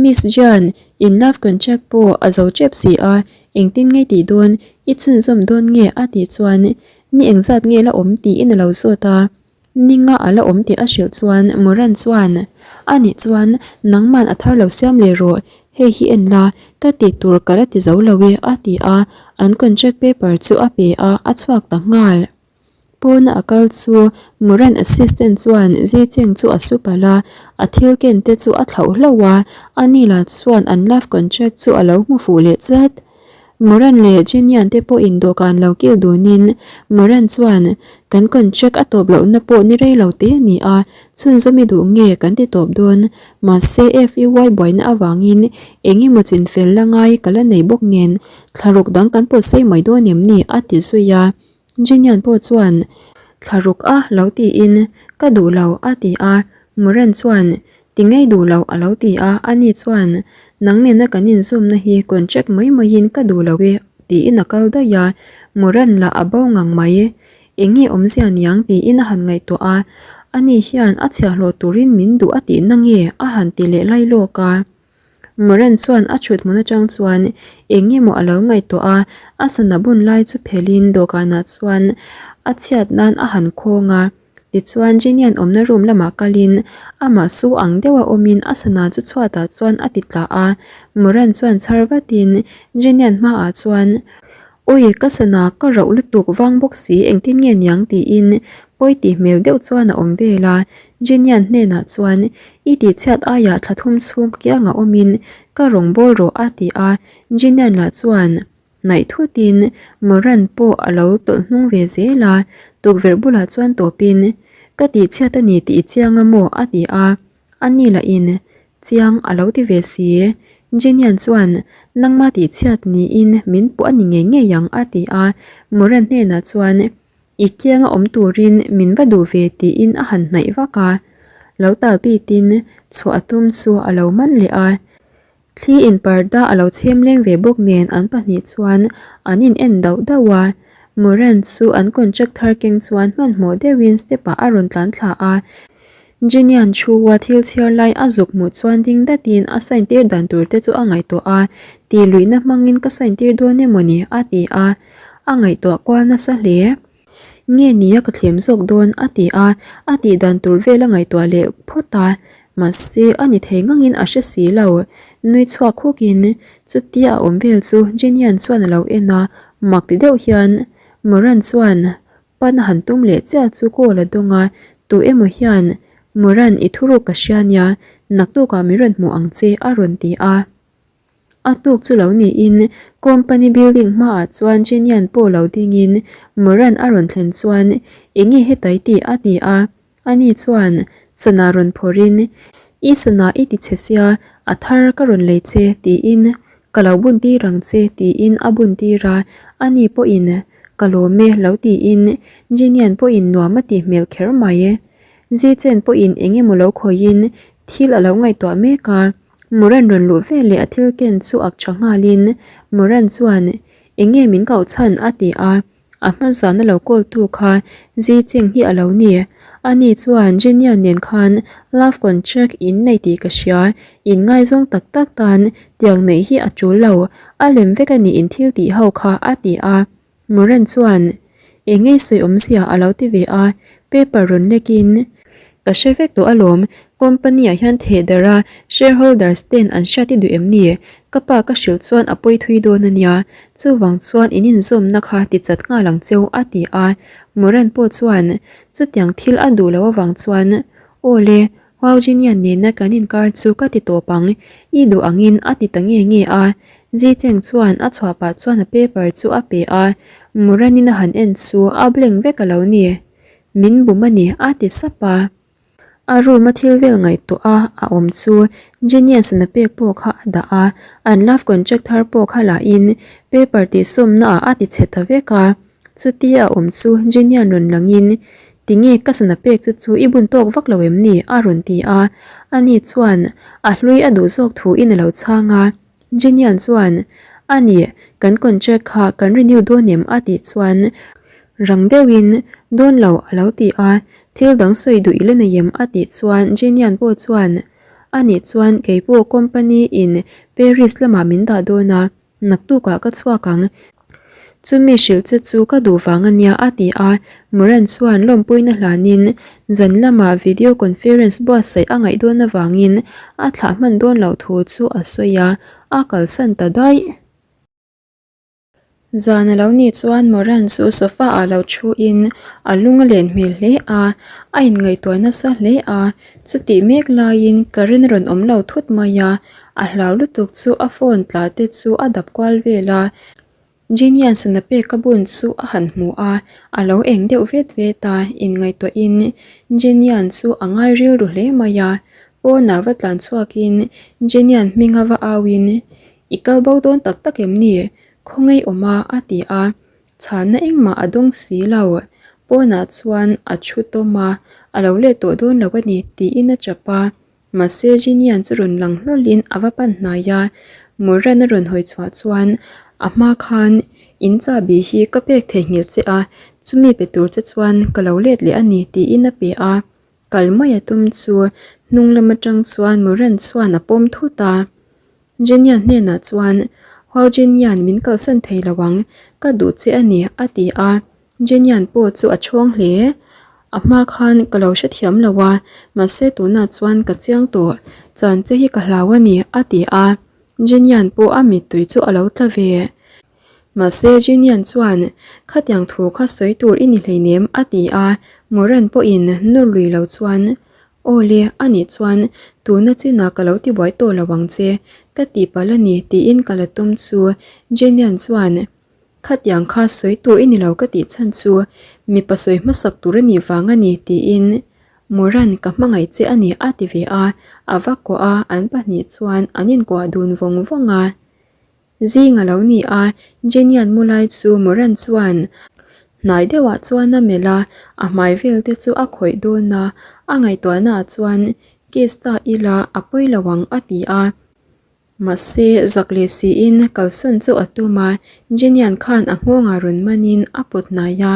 Miss Jian, in love contract pawh a zo tep si a, engtin nge tih dawn, i chhunzawm dawn nge a tih chuan ni engzat nge la awm tiin a lo zawt a. Ninga a la awm tih a hrilh chuan Moran chuan, A nih chuan nangman a thar lo siam leh rawh, hei hi en la, ka tih tur ka la ti zo lo e a ti a, an contract paper chu a pe a, a chhuak ta nghal. Pawna a kal chu Moran assistant chuan Zicheng chu a su palh a, a thil ken te chu a thlauh hlauh a, ani lah chuan an love contract chu a lo hmu fuh leh chat. Moran leh Genian te pawhin dawhkan lo kil dunin Moran chuan, Kan contract a tawp lohna pawh ni rei lo te a ni a, chhunzawm i duh nge kan ti tawp dawn. Mahse FUY buaina avangin eng emaw chinfel la ngai ka la nei bawk nen thlaruk dang kan pawt sei mai dawn em ni? a ti zui a. Genian pawh chuan, Thlaruk a lo tiin ka duh lo a ti a. Moran chuan, Ti ngei duh loh a lo ti a, ani chuan, Nang nena kan inzawmna hi contract mai maiin ka duh lo e tiin a kal daih a, Moran lah a bo ngang mai. Eng nge awmzia niang tiin a han ngaihtuah a, ani hian a chhiahhlawh turin min duh a tihna nge a han ti leh lai lawk a. Moran chuan a thut hmun atang chuan eng nge maw a lo ngaihtuah a, a sana bun lai chu phelhin dawhkanah chuan a chhiat nan a han khawng a. Tichuan Genian awmna room lamah kalin amah su ang deuha awmin a sana chu chhuatah chuan a ti tla a. Moran chuan chhar vatin Genian hmaah chuan, Awi ka sana ka rauh lutuk vang bawk si engtin nge niang tiin pawi tih hmel deuh chuan a awm vel a. Genian hnenah chuan, I tihchhiat aiah thla thum chhung kiangah awmin ka rawn bawl rawh a ti a. Genian lah chuan, Hnaih thutin Moran pawh a lo tawlh hnung ve zel a, tukverh bulah chuan tawpin, Ka tihchhiat a ni tih i chiang a maw? a ti a, a ni lahin, Chiang a lo ti ve si. Genian chuan, Nangma tihchhiat niin min puh a ni ngei ngei ang a ti a, Moran hnenah chuan, I kianga awm turin min va duh ve tiin a han hnaih vak a, lo tal bitin chhuah a tum chu a lo man leh a. Thli in parda a lo chhem leng ve bawk nen an pahnih chuan an in en dauh dauh a. Moran chu an contract thar keng chuan hmanhmawh deuhin step ah a rawn tlan thla a. Genian thu a thil chhiar lai a zuk hmuh chuan ding datin a sign tir dan tur te chu a ngaihtuah a, tih luihna hmangin ka sign tir dawn emaw ni a ti a, a ngaihtuah kual nasa hle. Nge nia ka thlem zawk dawn a ti a, a tih dan tur vel a ngaihtuah leh phawt a, mahse a ni thei ngangin a hre si lo. Nui chhuak hukin chutia a awm vel chu Genian chuan a lo en a, mak ti deuh hian Moran chuan pan a han tum leh chiah chu call a dawng a, tu emaw hian Moran i thuruk ka hria nia, naktukah min rawn hmuh ang che a rawn ti a. A tuk chu lo niin company building hmaah chuan Genian pawh lo dingin Moran a rawn thlen chuan eng nge hetai tih a ti a, ani chuan sana rawn phawrhin I sana i ti chhe sia a thar ka rawn lei che tiin ka lo bun tir ang che tiin a bun tir a, ani pawhin ka lawm e lo tiin Genian pawhin nuam a tih hmel kher mai. Zichen pawhin eng emaw lo khawihin thil a lo ngaihtuah mek a. Moran rawn luh veleh a thil ken chu ak tha nghalin Moran chuan, Eng nge min koh chhan? a ti a. A hma zan a lo call tu kha Zicheng hi a lo ni. Ani chuan Jenia nen khan love contract in nei tih ka hria, in ngaizawng tak tak tan tiang neih hi a tul lo, a lem vek a ni in thil tih ho kha a ti a. Moran chuan eng ngei sawi awmzia a lo ti ve a, paper rawn lek in Ka hre vek tawh alawm, company ah hian theh darh a, shareholders ten an hriat i duh em ni? Ka pa ka hrilh chuan a pawi thui dawn a nia, chuvang chuan in inzawmna kha ti chat nghal ang cheu a ti a, Moran pawh chuan chutiang thil a duh loh avang chuan Aw le, Huau Jinian nena kan inkar chu ka ti tawp ang, i duh angin a ti ta nge nge a, Zi Cheng chuan a chhuah pah chuan a paper chu a pe a, Moran-in a han en chu a blank vek a lo ni. Min bum a ni a ti sap a. A room a thil vel ngaihtuah a a awm chu Genius in a pek pawh kha a dah a, an love contract thar pawh kha lah in paper tihsawmna ah a ti chhe ta vek a. Chutia a awm chu Genian rawn lang in Tinge ka sana pek che chu i bun tawk vak lo em ni? a rawn ti a. Ani chuan a hlui a duh zawk thu in a lo chhang a. Genian chuan A ni, kan contract kha kan renew dawn em? a tih chuan Rang deuhin, Dawn lo, a lo ti a, thil dang sawi duh i la nei em? a tih chuan Jenian pawh chuan, A nih chuan kei pawh company in Paris lamah min dah dawn a, naktukah ka chhuak ang. Chumi hrilh che chu ka duh vang a nia, a ti a, Moran chuan lawmpuina hlanin zan lamah video conference buatsaih a ngaih dawn avangin a thlah hman dawn loh thu chu a sawi a, a kalsan ta daih. Zan a lo nih chuan Moran chu sofa ah lo thu in a lung a len hmel hle a, a inngaihtuah nasa hle a, chutih mek laiin current a rawn awm lo thut mai a, a hlau lutuk chu a phone tla te chu a dap kual vel a, Genius na pek a bun chu a han hmu a, a lo eng deuh vet vet a, inngaihtuah in Genian chu a ngai rilru hle mai a, pawnah va tlan chhuak in Genian hming a va au in I kal bo dawn tak tak em ni? Khawngaih awm a, a ti a. Chhanna engmah a dawng si lo. Pawnah chuan a thu tawm a, a lo let tawh dawn lo a ni tiin a chap a. Mahse Ginian chu rawn lang hlawlhin a va pan hnai a, Moran a rawn hawi chhuah chuan a hma khan in chahbi hi ka pek theihnghilh che a, chumi pe tur che chuan ka lo let leh a ni tiin a pe a. Kal mai a tum chu hnung lam atang chuan Moran chuan a pawm thut a. Jenya hnenah chuan, Huau Jenyan min kalsan thei lo ang, ka duh che a ni, a ti a. Jenyan pawh chu a chhawng hle. A hma khan ka lo hrethiam lo a, mahse tunah chuan ka chiang tawh, chan che hi ka hlau a ni, a ti a. Jenyan pawh a mittui chu a lo tla ve. Mahse Jinian chuan, Khatiang thu kha sawi tur i ni hleinem, a ti a. Moran pawhin nawr lui lo chuan, Aw le, anih chuan tuna chinah ka lo tibuai tawh lo ang che, ka tihpalh a ni, tiin ka la tum chu. Jenian chuan, Khatiang kha sawi tur i ni lo ka tih chhan chu mipa sawi hmasak tur a nih vang a ni, tiin Moran ka hmangaih che a ni, a ti ve a. A va kuah a, an pahnih chuan an inkuah dun vawng vawng a. Zing a lo ni a, Jenny-a'n mu lai chu Moran chuan hnai deuhah chuan a melh a, a hmai vel te chu a khawih dawn a, a ngaihtuahnaah chuan kiss ta ila a pawi lo ang a ti a. Mahse, zak leh siin kalsawn chu a tum a, Jenny-a'n khan a nghawngah rawn manin a pawt hnai a,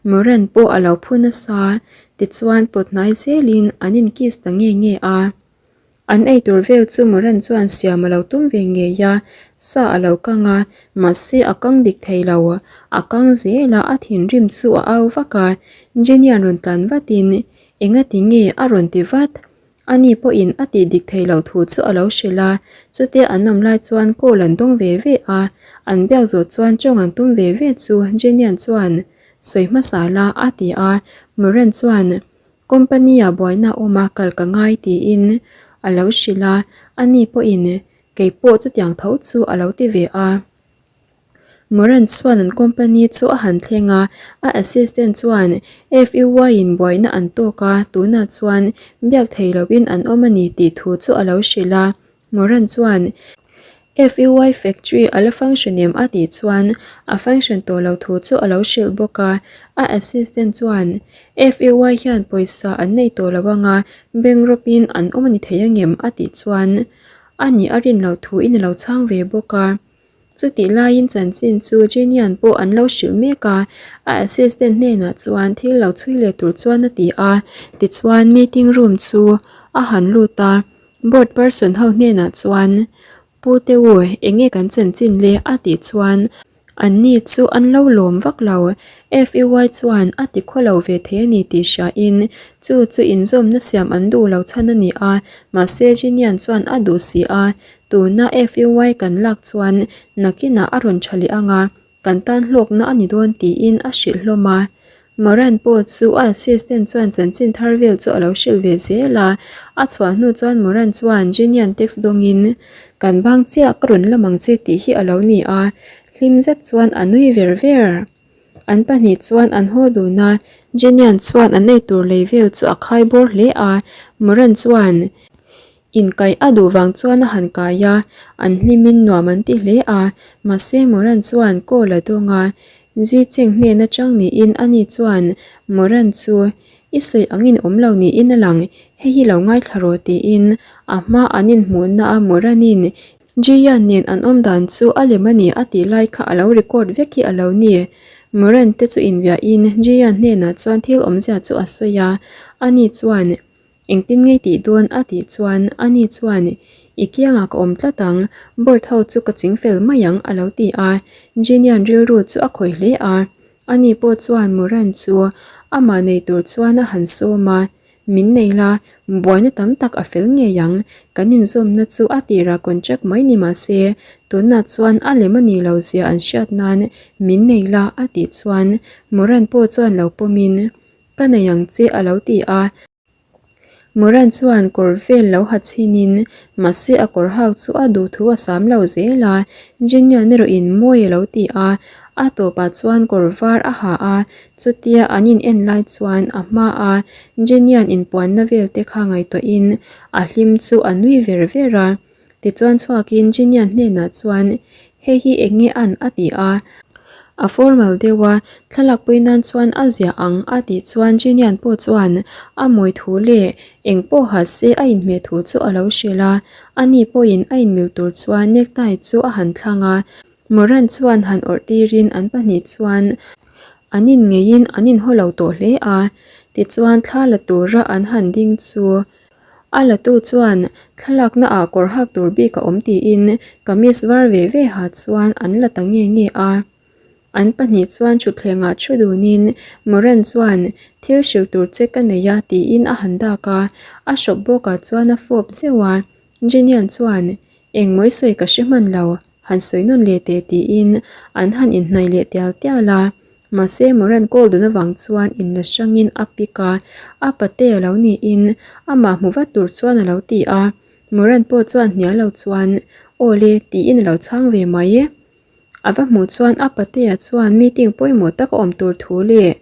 Moran pawh a lo phu nasa, tichuan pawt hnai zelin an in kiss ta nge nge a. An eitur vel chu Moran chuan siam a lo tum ve ngei a, sa a lo kang a, mahse a kang dik thei lo. A kang zel a, a thinrim chu a au vak a, Jenny-a'n rawn tlan vatin, Engati nge? a rawn ti vat. Ani pawhin a tih dik thei loh thu chu a lo hrilh a, chutia an awm lai chuan call an dawng ve ve a, an biak zawh chuan tawng an tum ve ve chu Jenny-a'n chuan, Sawi hmasa la, a ti a, Moran chuan, Company ah buaina a awm a, kal ka ngai tiin a lo hrilh a, ani pawhin kei pawh chutiang tho chu a lo ti ve a. Moran chuan an company chu a han thleng a, a assistant chuan FUY in buaina an tawk a, tunah chuan biak thei loin an awm a ni tih thu chu a lo hrilh a. Moran chuan. FUI factory a la function em a tih chuan a function tawh lo thu chu a lo hrilh bawk a, a assistant chuan FUI hian pawisa an nei tawh lo anga bank rawpin an awm a ni thei angem a tih chuan a nih a rin loh thu in a lo chhang ve bawk a. Chutih laiin chanchin chu Genian pawh an lo hrilh mek a, a assistant hnenah chuan thil lo chhui leh tur chuan a ti a, tichuan meeting room chu a han lut a, board person ho hnenah chuan Pu te u, enge kan chanchin le? a tih chuan an ni chu an lo lawm vak lo. FUI chuan a ti khaw lo ve thei a ni tih hriain chu chu inzawmna siam an duh lo chhan a ni a, mahse Genian chuan a duh si a, Tuna FUI kan lak chuan nakinah a rawn tha leh ang a, kan tan hlawkna a ni dawn tiin a hrilh hlawm a. Moran pawh chu a assistant chuan chanchin thar vel chu a lo hrilh ve zel a. A chhuah hnu chuan Moran chuan Genian text dawngin, Kan bang chiah ka rawn lam ang che tih hi a lo ni a, hlim zet chuan a nui ver ver. An pahnih chuan an haw dun a, Genian chuan a nei tur lei vel chu a khai bawr hle a. Moran chuan. Inkaih a duh vang chuan a han kai a, an hlimin nuam an ti hle a, mahse Moran chuan call a dawng a, Zi Cheng hnen atang niin ani chuan Moran chu i sawi angin awm lo niin a lang, hei hi lo ngaithla rawh tiin a hma an inhmuhna a Moranin Ji Yan nen an awm dan chu a lem a ni a tih lai kha a lo record vek hi a lo ni. Moran te chu inbiahin Ji Yan hnenah chuan thil awmzia chu a sawi a, ani chuan Engtin ngei tih dawn a tih chuan ani chuan I kiangah ka awm tlat ang, board ho chu ka ching fel mai ang a lo ti a, Genian rilru chu a khawih hle a, ani pawh chuan Moran chu amah nei tur chuan a han sawm a, Min nei la, buaina tam tak a fel ngei ang, kan inzawmna chu a tirah contract mai ni mah se, tunah chuan a lem a nih lo zia an hriat nan min nei la a tih chuan Moran pawh chuan lo pawmin Ka nei ang che a lo ti a. Moran chuan kawr vel lo ha chhinin mahse a kawr hak chu a duh thu a sam lo zel a, Genian erawhin mawi a lo ti a, a tawpah chuan kawr var a ha a, chutia an in en lai chuan a hma a Genian inpuanna vel te kha ngaihtuahin a hlim chu a nui ver ver a. Tichuan chhuakin Genian hnenah chuan hei hi eng nge an a ti a, a formal deuh a, thlalakpui nan chuan a ziah ang a tih chuan Genian pawh chuan a mawi thu leh eng pawh ha se a inhmeh thu chu a lo hrilh a, ani pawhin a inmil tur chuan necktie chu a han thlang a, Moran chuan han awrh tirin an pahnih chuan an inngeiin an inhaw lo tawh hle a, tichuan thla la tura an han ding chu A latu chuan thlalakna ah kawr hak tur bik a awm tiin kamis var ve ve ha chuan an la ta nge nge a. An pahnih chuan thutthleng ah thu dunin Moran chuan thil hrilh tur che ka nei a tiin a han dak a, a hrawk bawk ah chuan a fawp zeuh a. Genian chuan Engmawi sawi ka hre hman lo, han sawi nawn leh teh tiin an han inhnaih leh tial tial a. Mahse Moran call dun avang chuan inla hrangin a pick a, a pate a lo niin amah hmu vat tur chuan a lo ti a. Moran pawh chuan hnial lo chuan Aw le tiin a lo chhang ve mai. A va hmuh chuan a patea chuan meeting pawimawh tak a awm tur thu leh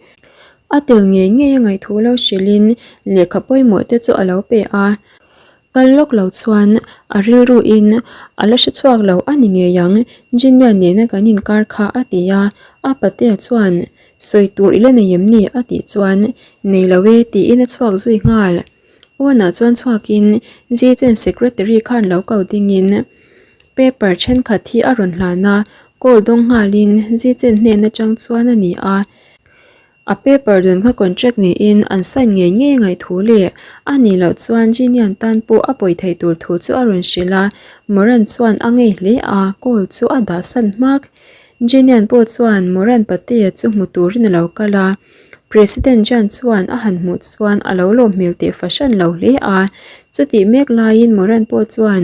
a tel ngei ngei a ngaih thu lo hrilhin lehkha pawimawh te chu a lo pe a. Kal lawk lo chuan a rilru in a la hre chhuak lo a ni ngei ang, Genia nena kan inkar kha a ti a, a patea chuan sawi tur i la nei em ni a tih chuan nei lo e tiin a chhuak zui nghal. Pawnah chuan chhuakin Zichen secretary khan lo ko dingin paper thenkhat hi a rawn hlan a, call dawng nghalin Zichen hnen atang chuan a ni a. A paper dun kha contract niin an sign ngei ngei a ngaih thu leh a nih loh chuan Ginian tan pawh a pawi theih tur thu chu a rawn hrilh a, Moran chuan a ngei hle a, call chu a dah san hmak. Ginian pawh chuan Moran patea chu hmu turin a lo kal a, President Jan chuan a han hmuh chuan a lo lawm hmel teh fahran lo hle a, chutih mek laiin Moran pawh chuan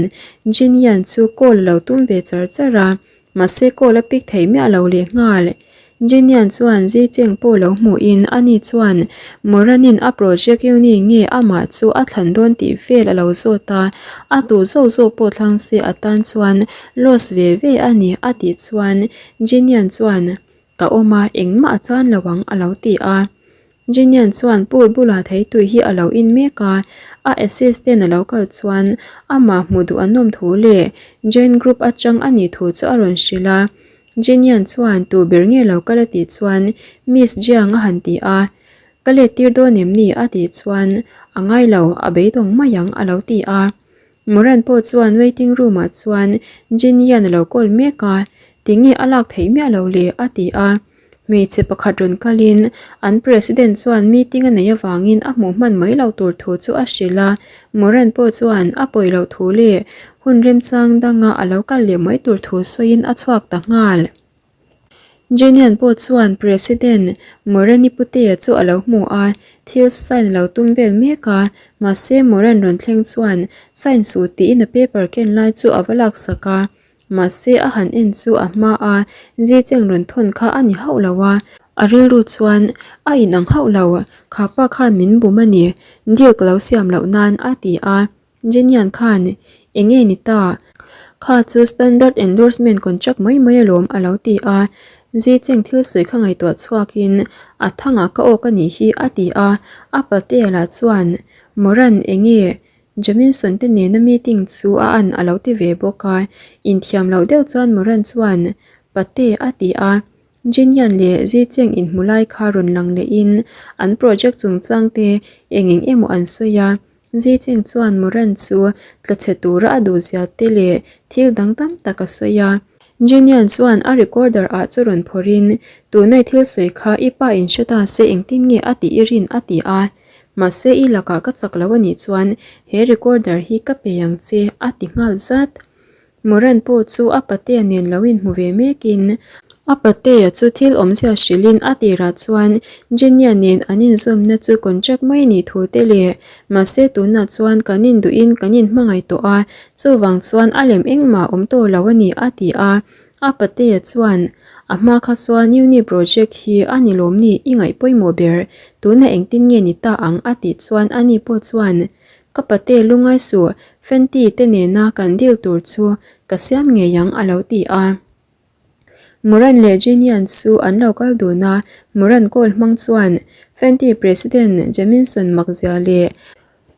Ginian chu call a lo tum ve char char a, Mahse call a pick thei miah lo leh nghal. Genian chuan Zicheng pawh lo hmuhin ani chuan Moranin a project uni nge amah chu a thlan dawn tih vel a lo zawt a, a duh zawk zawk pawh thlang se a tan chuan loss ve ve a ni a tih chuan Genian chuan ka awm a engmah a chan lo ang a lo ti a. Genian chuan pool bulah theitui hi a lo in mek a, a assistant a lo kal chuan amah hmuh duh a nawm thu leh Jane group atang a nih thu chu a rawn hrilh a. Genian chuan tu ber nge lo kal a tih chuan Miss Jiang a han ti a, Ka let tir dawn em ni a tih chuan a ngai lo, a beidawng mai ang a lo ti a. Moran pawh chuan waiting room ah chuan Genian a lo call mek a, tinge a lak theih miah lo le a ti a. Hmeichhe pakhat rawn kalin an president chuan meeting a neih avangin a hmuh hman mai loh tur thu chu a hrilh a, Moran pawh chuan a pawi loh thu leh hun remchang danga a lo kal leh mai tur thu sawiin a chhuak ta nghal. Genian pawh chuan President Morani Putea chu a lo hmu a, thil sign a lo tum vel mek a, mahse Moran rawn thleng chuan sign suh tiin a paper ken lai chu a va laksak a. Mahse a han en chu a hma a Zicheng rawn thawn kha a ni hauh lo a, a rilru chuan a inang hauh lo, kha pa khan min bum a ni, deal ka lo siam loh nan a ti a. Genian khan eng nge ni ta? Kha chu standard endorsement contract mai mai alawm a lo ti a, Zicheng thil sawi kha ngaihtuah chhuakin a thangah ka awk a nih hi a ti a, a patea lah chuan Moran eng nge Jaminson te nena meeting chu a an a lo ti ve bawk a, inthiam loh deuh chuan Moran chuan Pate a ti a, Jinyan leh Zicheng inhmu lai kha rawn lang lehin an project chungchang te eng eng emaw an sawi a, Zicheng chuan Moran chu tla chhe tura a duhzia te leh thil dang tam tak a sawi a. Jinyan chuan a recorder ah chu rawn phawrhin tunai thil sawi kha i pa in hre ta se engtin nge a tih i rin a ti a. Mahse i lakah ka chak lo anih chuan he recorder hi ka pe ang che a ti nghal zat. Moran pawh chu a patea nen lo inhmu ve mekin a patea chu thil awmzia hrilhin a tirah chuan Jenia nen an inzawmna chu contract mai nih thu te leh mahse tunah chuan kan induhin kan inhmangaih tawh a chuvang chuan a lem engmah awm tawh lo a ni a ti a. A patea chuan, A hma kha chuan Uni project hi a ni lawm ni i ngaih pawimawh ber, tunah engtin nge ni ta ang a tih chuan ani pawh chuan, Ka pate lungai suh, Fenty te nena kan deal tur chu ka siam ngei ang a lo ti a. Moran leh Genian chu an lo kal dun a, Moran call hmang chuan Fenty President Jaminson makzia leh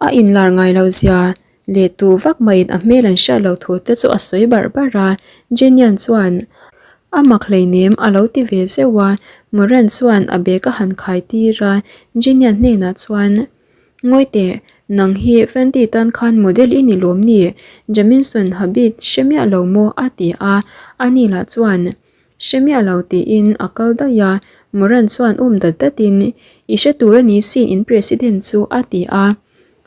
a inlar ngai lo zia leh tu vak maiin a hmel an hriat loh thu te chu a sawi barh barh a, Genian chuan a mak hleinem a lo ti ve zeuh a, Moran chuan a bag a han khai tir a, Genian hnenah chuan Ngawi teh, nang hi Fenty tan khan model i ni lawm ni? Jaminson habit hre miah lo maw? a ti a, ani lah chuan Hre miah lo tiin a kal daih a, Moran chuan um dat datin, I hre tur a ni sin in president chu a ti a.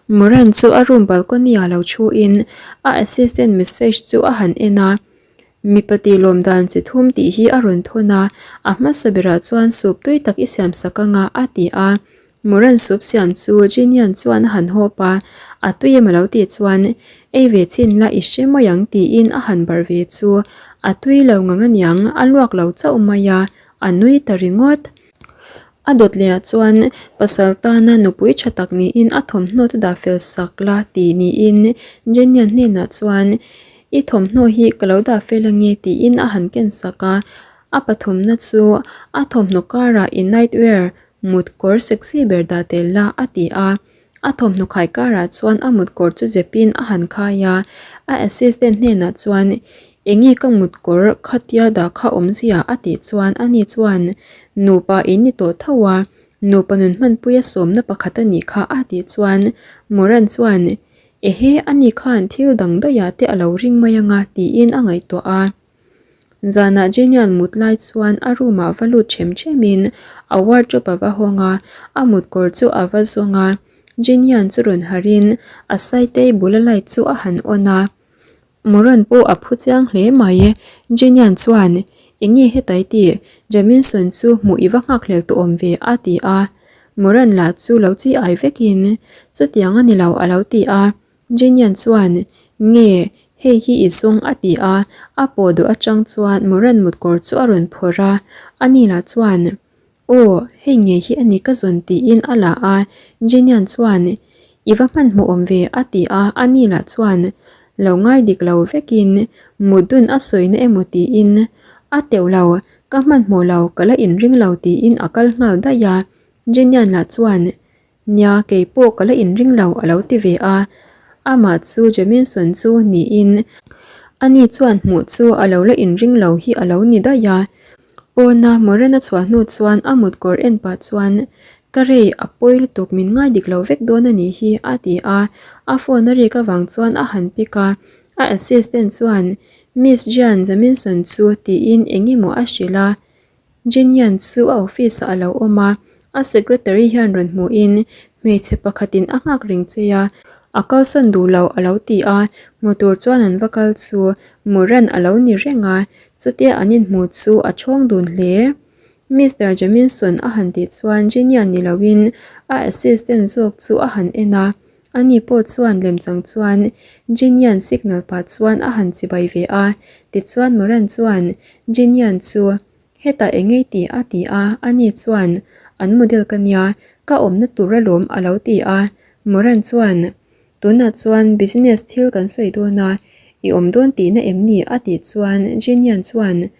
Moran chu a room balcony ah lo thuin a assistant message chu a han en a, Mipa tih lawm dan chi thum tih hi a rawn thawn a, a hmasa berah chuan soup tui tak i siam sak anga a ti a. Moran soup siam chu Genian chuan a han hawp a, a tui em a lo tih chuan ei ve chhin la i hre mai ang tiin a han barh ve chu a tui lo ngang aniang a luak lo chauh mai a, a nui ta ringawt. A dawt leh ah chuan pasal tana nupui tha tak niin a thawmhnaw te dah fel sak la tih niin Genian hnenah chuan i thawmhnaw hi ka lo dah fel ange tiin a han ken sak a, a pathumna chu a thawmhnaw karah i night wear Mut kawr sexy ber dah tel la a ti a, a thawmhnaw khai karah chuan a mut kawr chu zepin a han khai a, a assistant hnenah chuan Enge ka mut kawr khatia dah kha awmzia a tih chuan ani chuan Nupa in ni tawh tho a, nupa nun hmanpuia sawmna pakhat a nih kha a tih chuan Moran chuan Ehe ani khan thil dang daihah te a lo ring mai anga tiin a ngaihtuah a. Zanah Genial mut lai chuan a room ah va lut them them in a wardrobe a va hawng a, a mut kawr chu a va zawng a. Genian chu rawn harh in a saitei bul a light chu a han on a. Moran pawh a phu chiang hle mai. Genian chuan, Enge hetai tih? Jaminson chu hmuh i va nghakhlel tawh awm ve a ti a. Moran lah chu lo chi ai vek in, Chutiang a ni lo a lo ti a. Genian chuan, Nge, hei hi i zawng a ti a, a pawh duh atang chuan Moran mutkawr chu a rawn phawrh a, ani lah chuan, Aw, hei ngei hi a ni ka zawn tiin a la a, Genian chuan, I va hmanhmawh awm ve a ti a, ani lah chuan, Lo ngai dik lo vekin mut dun a sawina emaw tiin, A teuh lo, ka hmanhmawh lo, ka la inring lo tiin a kal nghal daih a. Jenian lah chuan, Nia, kei pawh ka la inring lo a lo ti ve a. Amah chu Jaminson chu niin ani chuan hmuh chu a lo la inring lo hi a lo ni daih a. Pawna Moran a chhuah hnu chuan a mut kawr en pah chuan, Ka rei, a pawi lutuk min ngai dik lo vek dawn a nih hi a ti a. A phone a rik avang chuan a han pick a. A assistant chuan, Miss Jian Jaminson chu tiin eng emaw a hrilh a. Jenian chu a office ah a lo awm a, a secretary hian rawn hmuhin hmeichhe pakhatin a nghak reng che a, a kalsawn duh lo a lo ti a, hmu tur chuan an va kal chu Moran a lo ni reng a, chutia an inhmu chu a thawng dun hle. Mister Jaminson a han tih chuan Jenian ni loin a assistant zawk chu a han en a, ani pawh chuan lemchang chuan Jenian signal pah chuan a han chibai ve a, tichuan Moran chuan Jenian chu Hetah eng ngei tih a ti a, ani chuan, An model ka nia, ka awmna tur alawm a lo ti a. Moran chuan, Tunah chuan business thil kan sawi dawn a, i awm dawn tihna em ni? a tih chuan Jenian chuan,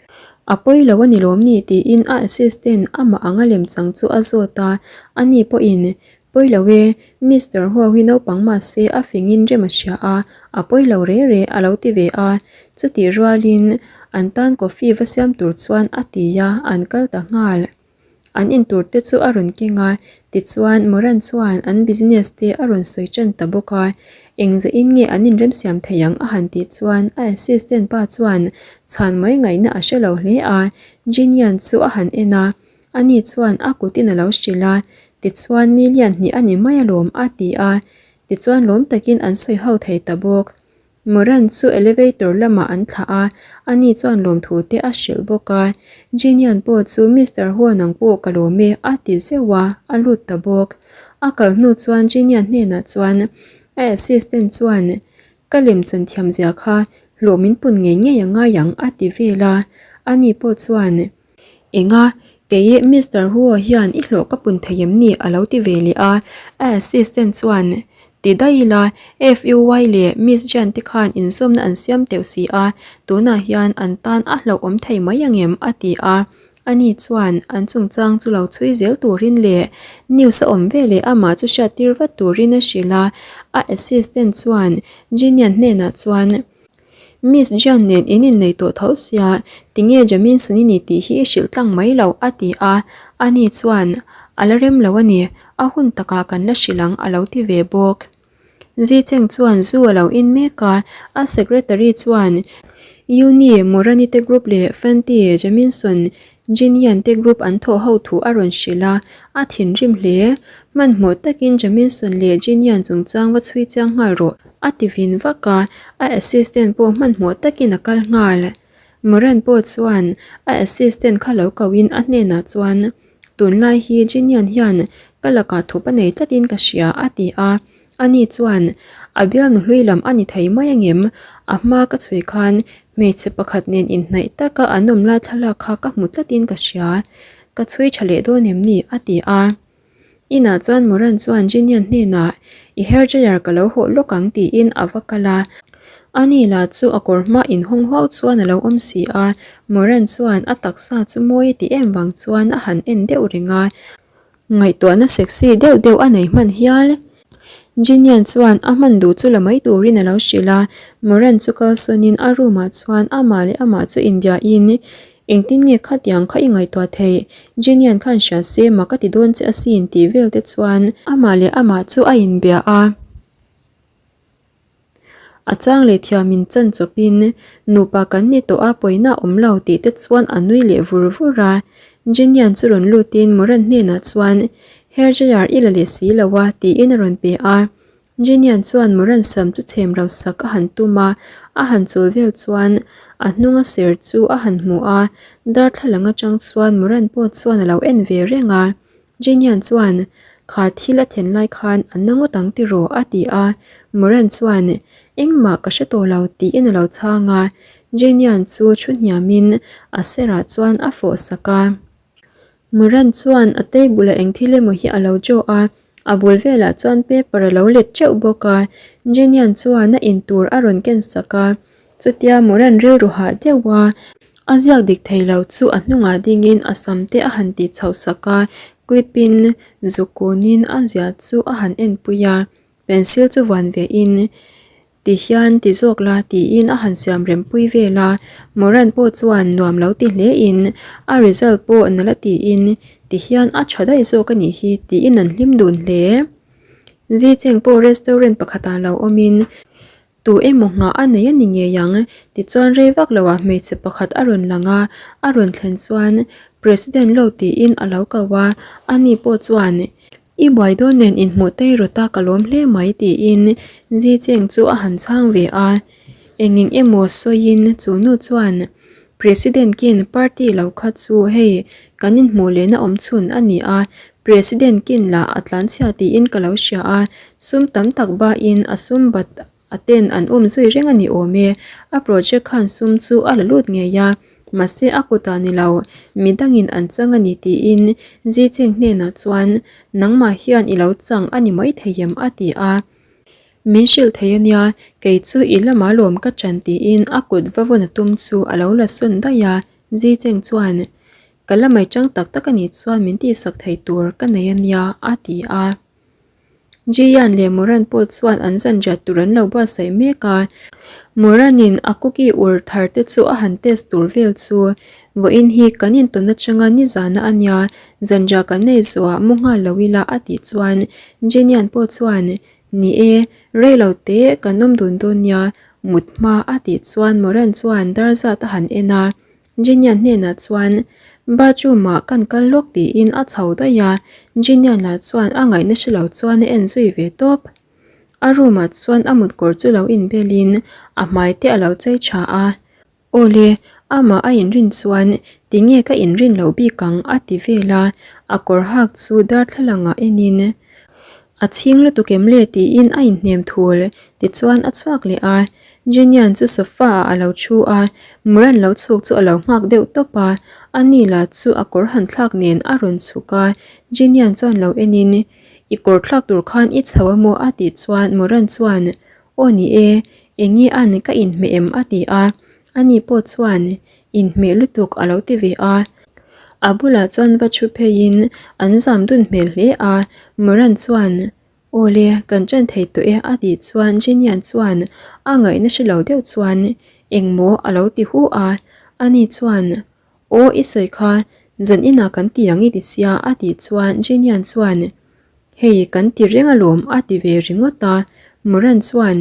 A pawi lo a ni lawm ni? tiin a assistant amah anga lemchang chu a zawt a, ani pawhin, Pawi lo e, Mister Huau hi naupang mahse a fingin rem a hria a, a pawi lo re re a lo ti ve a. Chutih rualin an tan coffee va siam tur chuan a ti a, an kal ta nghal. An intur te chu a rawn keng a, tichuan Moran chuan an business te a rawn sawi tan ta bawk a. Engzah-in nge an inremsiam thei ang a han tih chuan a assistant pa chuan chhan mai ngaihna a hre lo hle a, Ginian chu a han en a, Ani chuan a kutin a lo hrilh a, tichuan mi lian hnih a ni mai alawm a ti a, tichuan lawm takin an sawi ho thei ta bawk. Moran chu elevator lamah an thlah a, ani chuan lawmthu te a hrilh bawk a, Genian pawh chu Mister Huan ang pawh ka lawm e a ti zeuh a, a lut ta bawk. A kal hnu chuan Genian hnenah chuan a assistant chuan ka lemchan thiam zia kha hlawh min pun ngei ngei a ngai ang a ti vel a, ani pawh chuan Enga, kei Mister Huo hian i hlawh ka pun thei em ni? a lo ti ve leh a. A assistant chuan, Ti daih ila, FUY leh Miss Jan te khan inzawmna an siam teuh si a, tunah hian an tan a hlauhawm thei mai ang em? a ti a. Ani chuan an chungchang chu lo chhui zel turin leh news a awm ve leh amah chu hriattir vat turin a hrilh a. A assistant chuan Genian hnenah chuan, Miss Jian nen in innei tawh tho sia, tinge Jamin Suni ni tih hi i hrilh tlang mai lo a ti a, ani chuan a la rem lo a ni, a hun takah kan la hrilh ang a lo ti ve bawk. Zi Cheng chuan zu a lo in mek a, a secretary chuan Yuni Morani te group leh Fanti Jaminson Jinian te group an thawh ho thu a rawn hrilh a, a thinrim hle. Hmanhmawh takin Jaminson leh Jinian chungchang va chhui chiang nghal rawh a ti vin vak a, a assistant pawh hmanhmawh takin a kal nghal. Moran pawh chuan a assistant kha lo kohin a hnenah chuan, Tunlai hi Jinian hian ka lakah thup a nei tlatin ka hria a ti a. Ani chuan, A bialnu hlui lam a ni thei mai angem? A hma ka chhui khan hmeichhe pakhat nen inhnaih taka an awm lai thlalak kha ka hmu tlatin ka hria. Ka chhui tha leh dawn em ni? a ti a. Inah chuan Moran chuan Ginian hnenah, I hair dryer ka lo hawh lawk ang tiin a va kal a. Ani lah chu a kawr hma inhawng huau chuan a lo awm si a. Moran chuan a taksa chu mawi a ti em vang chuan a han en deuh reng a. Ngaihtuahna sexy deuh deuh a nei hman hial. Ginian chuan a hman duh chu la mai turin a lo hrilh a, Moran chu kalsawnin a room ah chuan amah leh amah chu inbiahin, Engtin nge khatiang kha i ngaihtuah theih? Ginian khan hria se mak a ti dawn che asin tih vel te chuan amah leh amah chu a inbia a. A chang leh thiamin chan chawpin nupa kan ni tawh a pawina awm lo tih te chuan a nui leh vur vur a. Genian chu rawn lutin Moran hnenah chuan Hair dryer i la leh si lo a tiin a rawn pe a. Genian chuan Moran sam chu chhem ro sak a han tum a, a han chul vel chuan a hnunga ser chu a han hmu a, darthlalang atang chuan Moran pawh chuan a lo en ve reng a. Genian chuan, Kha thil a then lai khan a na ngawt ang tiraw? a ti a. Moran chuan, Engmah ka hre tawh lo tiin a lo chhang a. Genian chu thu hniamin a serah chuan a fawh sak a. Moran chuan a table-a eng thil emaw hi a lo draw a, a bul velah chuan paper a lo let teuh bawk a. Genian chuan a intur a rawn ken sak a. Chutia Moran rilru hah deuh a. A ziak dik thei lo chu a hnungah dingin a sam te a han tih chhoh sak a. clip in zuk kun in a ziah chu a han enpui a, pencil chu vuan ve in ti hian ti zawk la tiin a han siam rem pui vel a, Moran pawh chuan nuam lo ti hle in a result pawh na la tiin ti hian a tha daih zawk a nih hi tiin an hlim dun hle. Zicheng pawh restaurant pakhatah lo awm in Tu emaw nghah a nei a ni ngei ang. Tichuan rei vak loah hmeichhe pakhat a rawn lang a, a rawn thlen chuan President lo tiin a lo ko a, ani pawh chuan I buai dawn nen inhmuh tei rawt a ka lawm hle mai tiin Zi Cheng chu a han chhang ve a. Eng eng emaw sawiin chu nu chuan President kin party lo kha chu hei kan inhmuh lehna awm chhun a ni a, President kin lah a tlanchhia tiin ka lo hria a, sum tam tak bain a sum bat a ten an um zui reng a ni awm e, a project khan sum chu a la lut ngei a, mahse a kutah ni lo, midangin an chang a ni tiin Zicheng hnenah chuan nangmah hian i lo chang a ni maithei em a ti a. Min hrilh thei a nia, kei chu i lamah lawm ka ṭan tiin a kut va vawn a tum chu a lo la sawn daih a, Zicheng chuan, Ka la mai ṭang tak tak a nih chuan min tihsak thei tur ka nei a nia, a ti a. Jian leh Moran pawh chuan an zanriat tur an lo buatsaih mek a, Moran-in a cookie ur thar te chu a han test tur vel chu vawiin hi kan intawn atanga nizana a nia, zanriah kan nei zawhah mu nghal lo ila a tih chuan Jenian pawh chuan Ni e, rei lo te kan awm dun dawn nia, mut hma a tih chuan Moran chuan dar zat a han en a, Jenian hnenah chuan bathroom ah kan kal lawk tiin a chho daih a, Jenian lah chuan a ngaihna hre lo chuan a en zui ve tawp. A room ah chuan a mutkawr chu lo inbel in a hmai te a lo chei tha a, Awle, amah a inrin chuan tinge ka inrin loh bik ang a ti vel a, a kawr hak chu darthlalang ah enin a chhing lutuk em le tiin a inhnem thul tichuan a chhuak leh a, Jenian chu sofa ah a lo thu a, Muran lo chhuk chu a lo nghak deuh tawp a, ani lah chu a kawr han thlak nen a rawn chhuk a, Jenian chuan lo enin I kawr thlak tur khan i chho a maw a tih chuan Muran chuan Aw ni e, eng nge an ka inhmeh em a ti a, ani pawh chuan inhmeh lutuk a lo ti ve a. A bulah chuan va thu pheiin an zam dun hmel hle a, Moran chuan Aw le, kan ṭan thei tawh e a tih chuan Jenian chuan a ngaihna hre lo deuh chuan engmaw a lo ti hu a, ani chuan Aw i sawi kha, zan inah kan ti ang i ti sia a tih chuan Jenian chuan Hei kan ti reng alawm a ti ve ringawt a, Moran chuan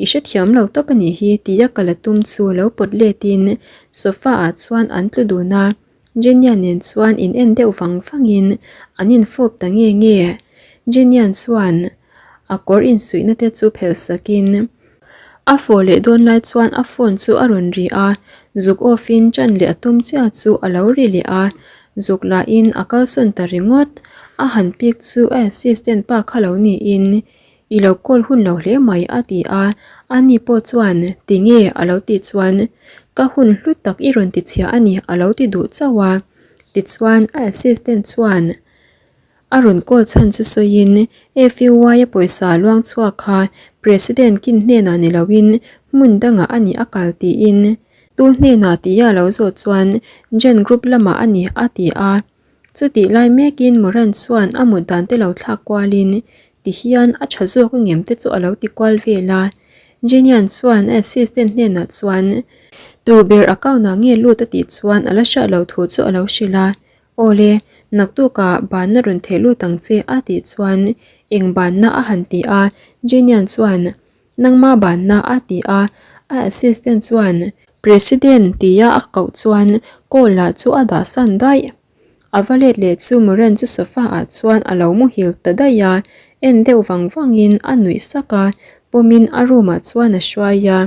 I hrethiam lo tawp a nih hi tia ka la tum chu lo pawt letin sofa ah chuan an tlu dun a, Jenian nen chuan in en deuh vang vangin an infawp ta nge nge. Jenian chuan a kawr insuihna te chu phelh sakin a fawh leh dawn lai chuan a phone chu a rawn ri a, zuk off in ṭan leh a tum chiah chu a lo ri leh a, zuk lahin a kalsawn ta ringawt. A han pik chu a assistant pa kha lo niin I lo call hun lo hle mai a ti a, ani pawh chuan tinge a lo tih chuan ka hun hlu tak i rawn ti chhia a ni a lo ti duh chauh a, tichuan a assistant chuan A rawn call chhan chu sawiin FUY-a pawisa luang chhuak kha President kin hnenah ni loin hmun dangah a ni a kal tiin tu hnenah tia a lo zawh chuan Jen Group lamah a ni a ti a. Chutih lai mekin Moran chuan a mut dan te lo thlak kualin tihian a tha zawk a ngem te chu a lo ti kual vel a. Jenian chuan a assistant hnenah chuan tu ber account ah nge lut a tih chuan a la hriat lo thu chu a lo hrilh a. Awle, naktukah banna rawn theh lut ang che a tih chuan eng banna a han ti a, Jenian chuan nangma banna a ti a, a assistant chuan President tia a koh chuan call lah chu a dah san daih. A va let leh chu Moran chu sofa ah chuan a lo muhil ta daih a, en deuh vang vangin a nuih sak a, pawmin a room ah chuan a hruai a.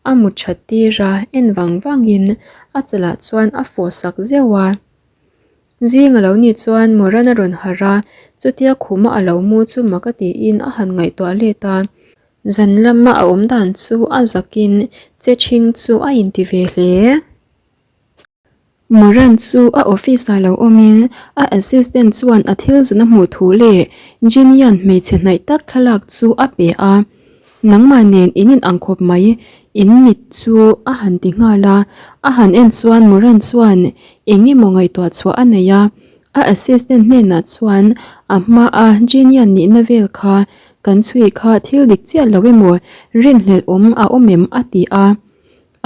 A mu that tir a, en vang vangin a chalah chuan a fawh sak zeuh a. Zing a lo nih chuan Moran a rawn harh a, chutia khuma a lo mu chu mak a tiin a han ngaihtuah let a. Zan lama a awm dan chu a zakin che ṭhing chu a inti ve hle. Moran chu a office ah lo awmin a assistant chuan a thil zun a hmuh thu leh Ginny-a'n hmeichhe hnaih tak thlalak chu a pe a. Nangmah nen in in ang khawp mai, in mit chu a han ti nghal a. A han en chuan Moran chuan eng emaw ngaihtuah chhuah a nei a. A assistant hnenah chuan a hmaa Genian nihna vel kha kan chhui kha thil dik chiah lo emaw rinhlelh awm a awm em a ti a.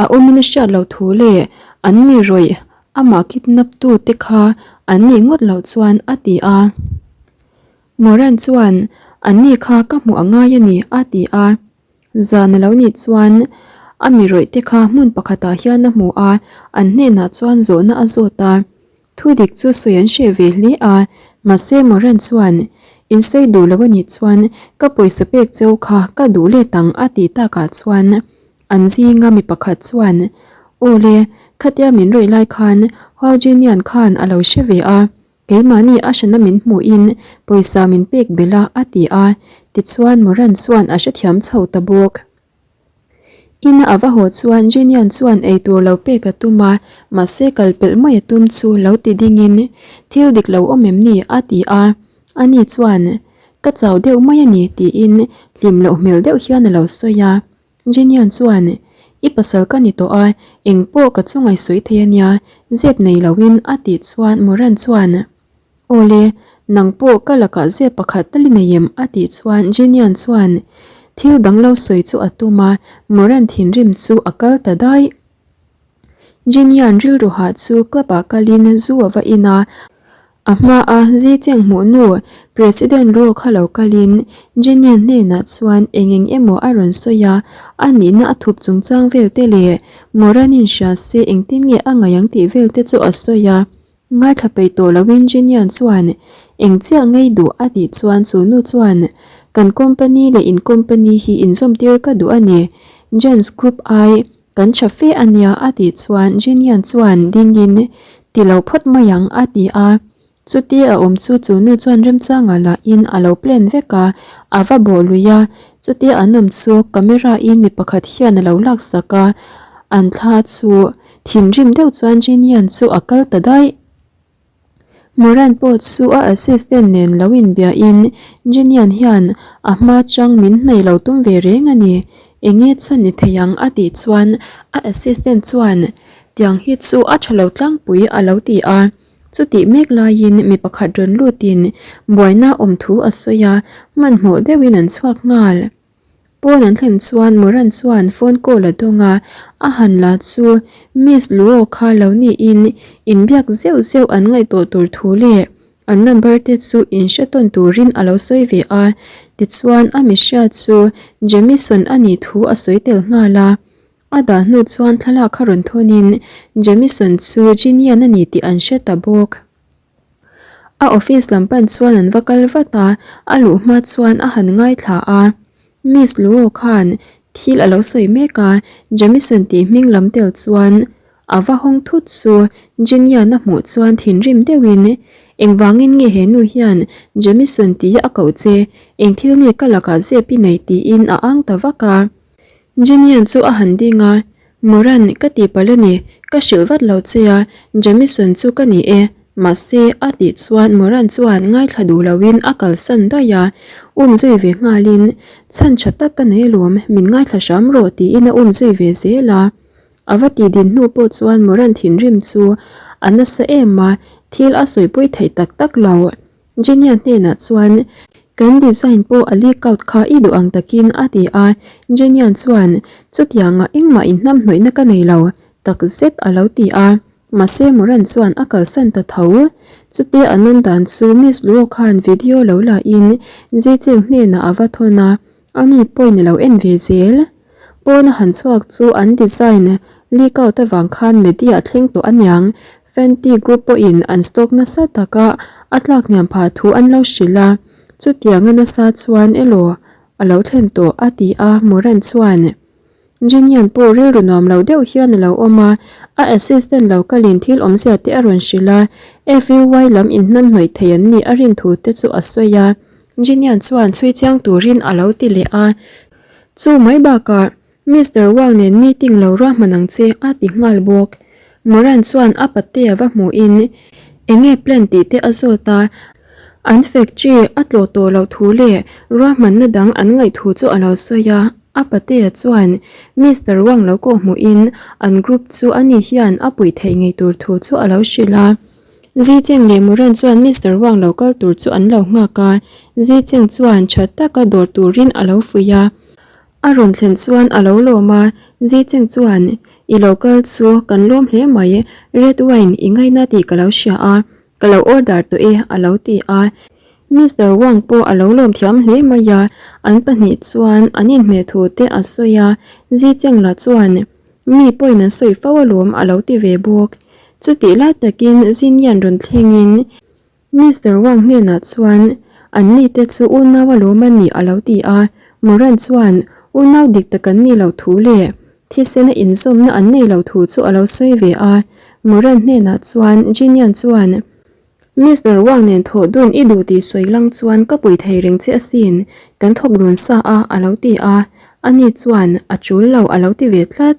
A awmin a hriat loh thu leh an mi rawih amah kidnap tu te kha an nih ngawt loh chuan a ti a. Moran chuan an ni kha ka hmuh a ngai a ni a ti a. Zan a lo nih chuan a mi rawih te kha hmun pakhatah hian a hmu a, an hnenah chuan zawhna a zawt a. Thu dik chu sawi an hreh ve hle a, mahse Moran chuan, In sawi duh lo a nih chuan ka pawisa pek cheu kha ka duh let ang a tih takah chuan an zinga mi pakhat chuan, Aw le, khatia min rawih lai khan Hua Jinian khan a lo hre ve a, Keimahni a hrana min hmuhin pawisa min pek belh a, a ti a. Tichuan Moran chuan a hrethiam chho ta bawk. Ina a va haw chuan Jinian chuan eitur lo pek a tum a, mahse kal pelh mai a tum chu lo ti dingin, Thil dik lo awm em ni? a ti a. Ani chuan, Ka chau deuh mai a ni, tiin hlim loh hmel deuh hian a lo sawi a. Jenian chuan, I pasal ka ni tawh a, eng pawh ka chu ngaihsawi thei a nia, zep nei loin a tih chuan Moran chuan, Aw le, nang pawh ka lakah zep pakhat tal i nei em? a tih chuan Jenian chuan thil dang lo sawi chu a tum a, Moran thinrim chu a kal ta daih. Jenian rilru hah chu club ah kalin zu a va in a, a hma a zi cheng hmuh nu President Roh kha lo kalin Jenian hnenah chuan eng eng emaw a rawn sawi a, a nihna a thup chungchang vel te leh Moranin hria se engtin nge a ngaih ang tih vel te chu a sawi a. Ngaithla peih tawh loin Jenian chuan eng chiah ngei duh a tih chuan chu nu chuan kan company leh in company hi inzawm tir ka duh a ni, Jens Group ai Kan tha fe a nia a tih chuan Jinian chuan dingin ti lo phawt mai ang a ti a. Chuti a awm chu chu nu chuan remchangah lahin a lo plan vek a, a va bawh lui a. Chutia an awm chu camera in mi pakhat hian a lo laksak a, an thla chu thinrim deuh chuan Jinian chu a kal ta daih. Moran pawh chu a assistant nen lo inbiahin Jenian hian a hma chang min hnaih lo tum ve reng a ni, enge chhan ni thei ang a tih chuan a assistant chuan tiang hi chu a tha lo tlangpui a lo ti a, chutih mek laiin mi pakhat rawn lutin buaina awm thu a sawi a, hmanhmawh deuhin an chhuak nghal. Pawn an thlen chuan Moran chuan phone call a dawng a, a han la chu Miss Luo kha lo niin inbiak zeuh zeuh an ngaihtuah tur thu leh an number te chu inhre tawn turin a lo sawi ve a, tichuan a mihria chu Jamison a nih thu a sawi tel nghal a. A dah hnu chuan thlalak kha rawn thawnin Jamison chu Ginian a ni tih an hre ta bawk. A office lam pan chuan an va kal vat a, a luh hma chuan a han ngaithla a. Miss Luo khan thil a lo sawi mek a, Jamison tih hming lam tel chuan a va hawng thut chu Jenian a hmuh chuan thinrim deuhin, Engvangin nge he nu hian Jamison tia a koh che, eng thil nge ka lakah zep i nei tiin a ang ta vak a. Jenian chu a han ding a, Moran, ka tihpalh a ni, ka hrilh vat lo che a, Jamison chu ka ni e, mahse, a tih chuan Moran chuan ngaithla duh loin a kalsan daih a, um zui ve nghalin, Chhan tha tak ka nei alawm, min ngaithla hram rawh tiin a um zui ve zel a. A va tih din hnu pawh chuan Moran thinrim chu a nasa em a, thil a sawipui theih tak tak lo. Jenia hnenah chuan, Kan design pawh a leak out kha i duh ang takin a ti a. Jenia chuan, Chutiangah engmah inhnamhnawihna ka nei lo, tak zet a lo ti a. Mahse Moran chuan a kalsan ta tho. Chutia an awm dan chu Miss Luo khan video lo la in Zicheng hnenah a va thawn a. Ani pawhin a lo en ve zel. Pawn a han chhuak chu an design leak out avang khan media a thleng tawh aniang. Fenty Group pawhin an stock nasa taka a tlak hniam phah thu an lo hrilh a. Chutianga nasa chuan elaw a lo thlen tawh a ti a Moran chuan. Jenian pawh rilru nuam lo deuh hian a lo awm a, a assistant lo kalin thil awmzia te a rawn hrilh a, FUY lam inhnamhnawih thei an nih a rin thu te chu a sawi a. Jenian chuan chhui chiang turin a lo ti leh a, Chu mai bakah Mister Wang nen meeting lo ruahman ang che a ti nghal bawk. Moran chuan a patea va hmuhin enge plan tih te a zawt a, an factory a tlawh tawh loh thu leh ruahmanna dang an ngaih thu chu a lo sawi a. A patea chuan Mister Wang lo kawh hmuhin an group chu ani hian a puih theih ngei tur thu chu a lo hrilh a. Zicheng leh Moran chuan Mister Wang lo kal tur chu an lo nghak a, Zicheng chuan tha taka dawr turin a lo fuih a. A rawn thlen chuan a lo lawm a, Zicheng chuan, I lo kal chu kan lawm hle mai, red wine i ngaina tih ka lo hria a, ka lo order tawh e a lo ti a. Mister Wang pawh a lo lawm thiam hle mai a, an pahnih chuan an inhmeh thu te a sawi a, Zicheng lah chuan, Mi pawhin an sawi fo alawm a lo ti ve bawk. Chutih lai takin Zinian rawn thlengin Mister Wang hnenah chuan an nite chu unau alawm a nih a lo ti a, Moran chuan unau dik tak an nih loh thu leh thisena inzawmna an nei loh thu chu a lo sawi ve a. Moran hnenah chuan Jinian chuan Mister Wang nen thawh dun i duh tih sawi lang chuan ka pui thei reng che asin, kan thawk dun sa a, a lo ti a. Ani chuan, A tul lo, a lo ti ve tlat.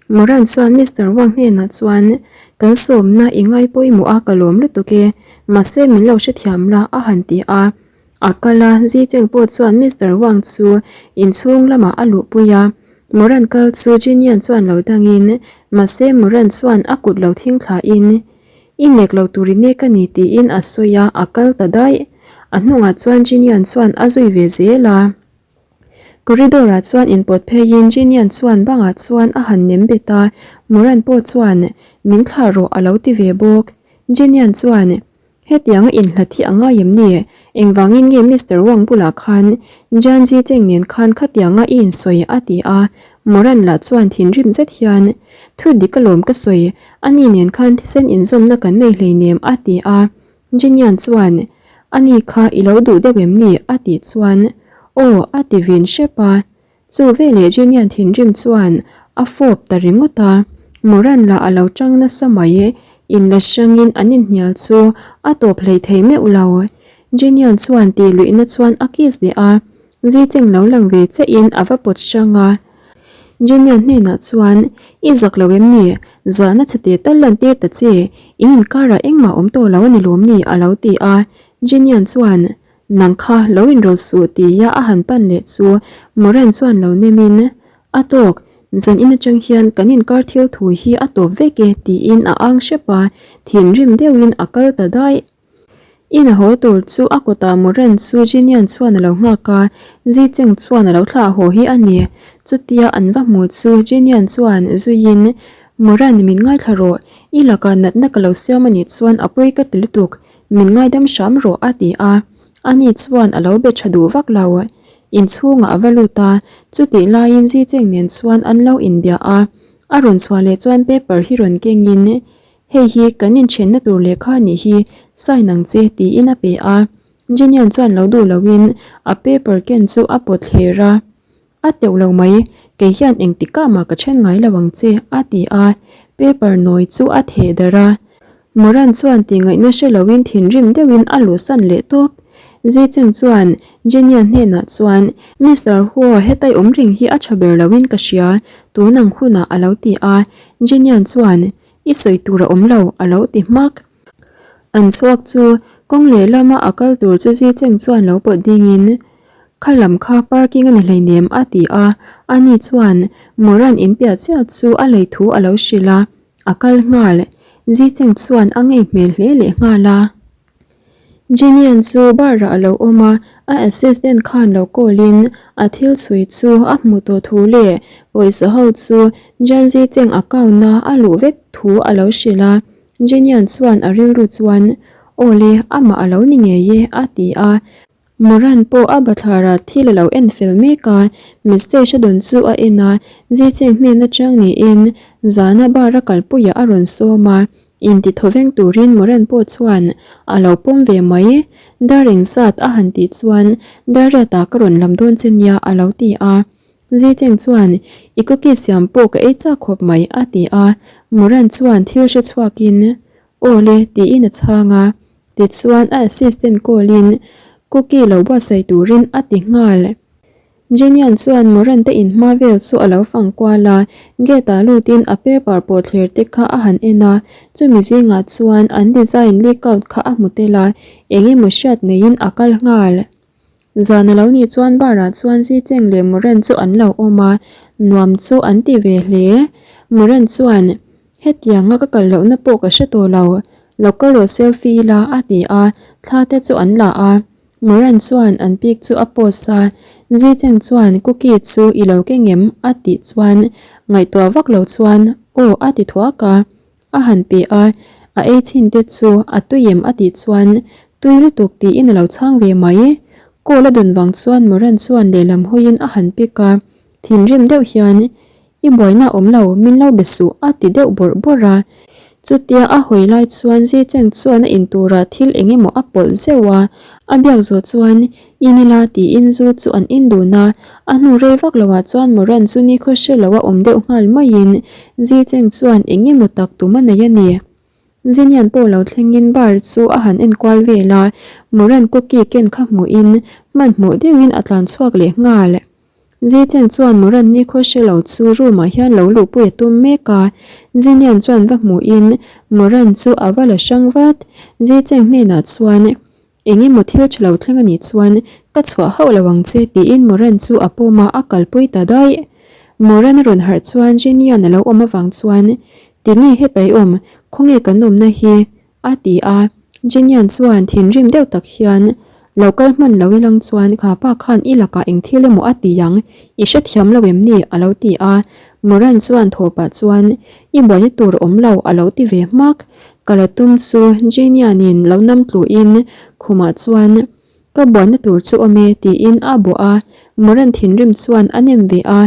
Moran chuan Mister Wang hnenah chuan, Kan sawmna i ngai pawimawh a, ka lawm lutuk e, mahse min lo hrethiam la, a han ti a. A kal a, Zicheng pawh chuan Mister Wang chu inchhung lamah a luhpui a. Moran kal chu Jinian chuan lo dangin, mahse Moran chuan a kut lo thing thlain, I nek lo tur i nek a ni tiin a sawi a, a kal ta daih. A hnungah chuan Jinian chuan a zui ve zel a. Corridor ah chuan inpawt pheiin Jinian chuan bangah chuan a han nem bet a, Moran pawh chuan min thlah rawh a lo ti ve bawk. Jinian chuan Hetianga inhlat hi a ngai em ni? Engvangin nge Mister Wang bulah khan Jian Ji Cheng nen khan khatianga i insawi? a ti a. Moran lah chuan thinrim zet hian, Thu dik alawm ka sawi, ani nen khan thisen inzawmna kan nei hleinem a ti a. Jinian chuan, Ani kha i lo duh deuh em ni? a tih chuan, Aw a ti vin hrep a. Chu veleh Jinian thinrim chuan a fawp ta ringawt a, Moran lah a lo tang nasa mai, inla hrangin an inhnial chu a tawp hlei thei meuh lo. Jinian chuan tih luihna chuan a kiss leh a, Zicheng lo lang ve che in a va pawt hrang a. Jinian hnenah chuan, I zak lo em ni? Zahna chhe teh tal lan tir ta che, in inkarah engmah awm tawh lo a ni lawm ni? a lo ti a. Jinian chuan, Nang kha lo inrawlh suh tia a han pan leh chu Moran chuan lo nem in, A tawk, zan in atang hian kan inkar thil thu hi a tawp vek e tiin a ang hrep a, thinrim deuhin a kal ta daih. In a haw tur chu a kawtah Moran chu Jinian chuan a lo nghak a, Zicheng chuan a lo thlah haw hi a ni. Chutia an va hmu chu Jinian chuan zuiin, Moran min ngaithla rawh, i lakah natna ka lo siam a nih chuan a pawi ka ti lutuk, Min ngaidam hram rawh a ti a, ani chuan a lo be tha duh vak lo. Inchhungah a va lut a, chutih laiin Zicheng nen chuan an lo inbia a, a rawn chhuah leh chuan paper hi rawn kengin Hei hi kan inthenna tur lehkha nih hi sign ang che tiin a pe a, Jenian chuan lo duh loin a paper ken chu a pawt thler a. A teuh lo mai, kei hian engtikah mah ka then ngai lo ang che, a ti a, paper nawi chu a theh darh a. Moran chuan tih ngaihna hre loin thinrim deuhin a luhsan leh tawp. Zicheng chuan Jenia hnenah chuan, Mister Huo, hetai awm reng hi a tha ber loin ka hria, tun ang hunah a lo ti a. Jenian chuan, I sawi tur a awm lo, a lo ti hmak. An chhuak chu kawng lehlama a kal tur chu Zicheng chuan lo pawt dingin, Kha lam kha parking a ni hleinem a ti a, ani chuan Moran in piah chiah chu a lei thu a lo hrilh a, a kal nghal. Zicheng chuan a ngei hmel hle leh nghal a. Jinian chu bar ah a lo awm a, a assistant khan lo call in a thil chhui chu a hmu tawh thu leh pawisa ho chu Jian Zicheng account a a luh vek thu a lo hrilh a. Jenian chuan a rilru chuan, Awle, amah a lo ni ngei e, a ti a. Moran pawh a bathlarah thil a lo en fel mek a, message a dawn chu a en a, Zicheng hnen atang niin zana bar a kalpuiah a rawn sawm a, inti thawveng turin Moran pawh chuan a lo pawm ve mai. Dar engzat a han tih chuan, Dariatah ka rawn lam dawn che nia, a lo ti a. Zicheng chuan, I cookie siam pawh ka ei chak khawp mai, a ti a. Moran chuan thil hre chhuakin, Aw le, tiin a chhang a. Tichuan a assistant call-in cookie lo buatsaih turin a ti nghal. Jenian chuan Moran te inhma vel chu a lo fang kual a, gate-ah lutin a paper pawhthler te kha a han en a, chumi zingah chuan an design leak out kha a hmu tel a, eng emaw hriat neiin a kal nghal. Zan a lo nih chuan bar ah chuan Zicheng leh Moran chu an lo awm a, nuam chu an ti ve hle. Moran chuan, Hetianga ka kal lohna pawh ka hre tawh lo. Lo kal rawh selfie ila a ti a, thla te chu an la a. Moran chuan an pic chu a post a, Zicheng chuan cookie chu i lo keng em? a tih chuan ngaihtuah vak lo chuan aw a ti thuak a. A han pe a, a ei chhin te chu a tui em a tih chuan tui lutuk tiin a lo chhang ve mai. Call a dawn vang chuan Moran chuan lehlam hawiin a han pick a, thinrim deuh hian I buaina awm lo, min lo be suh a ti deuh bawrh bawrh a. Chutia a hawi lai chuan Zicheng chuan a in turah thil eng emaw a pawlh zeuh a, a biak zawh chuan in ila tiin zu chu an in dun a, a hnu rei vak loah chuan Moran chu nikhaw hre lo a awm deuh nghal maiin Zicheng chuan eng emaw tak tum a nei a ni. Zinian pawh lo thlengin bar chu a han enkual vel a, Moran cookie ken kha hmuhin hmanhmawh deuhin a tlan chhuak leh nghal. Zichen chuan Moran nikhaw hre lo chu room ah hian lo luhpui a tum mek a, Zinian chuan va hmuhin Moran chu a va la hrang vat. Zicheng hnenah chuan, Eng emaw thil tha lo thleng a nih chuan ka chhuah hauh lo ang che tiin Moran chu a pawm a, a kalpui ta daih. Moran a rawn harh chuan Zinian a lo awm avang chuan, Tinge hetai awm, khawnge kan awmna hi? A ti a, Jenian chuan thinrim deuh tak hian, Lo kal hman lo ilang chuan kha pa khan i lakah eng thil emaw a ti ang, i hrethiam lo em ni? a lo ti a. Moran chuan thaw pah chuan, I buaina tur awm lo a lo ti ve hmak. Ka la tum chu Jenianin lo nam tluhin khumah chuan, Ka buaina tur chu awm e tiin a bawh a, Moran thinrim chuan a nem ve a,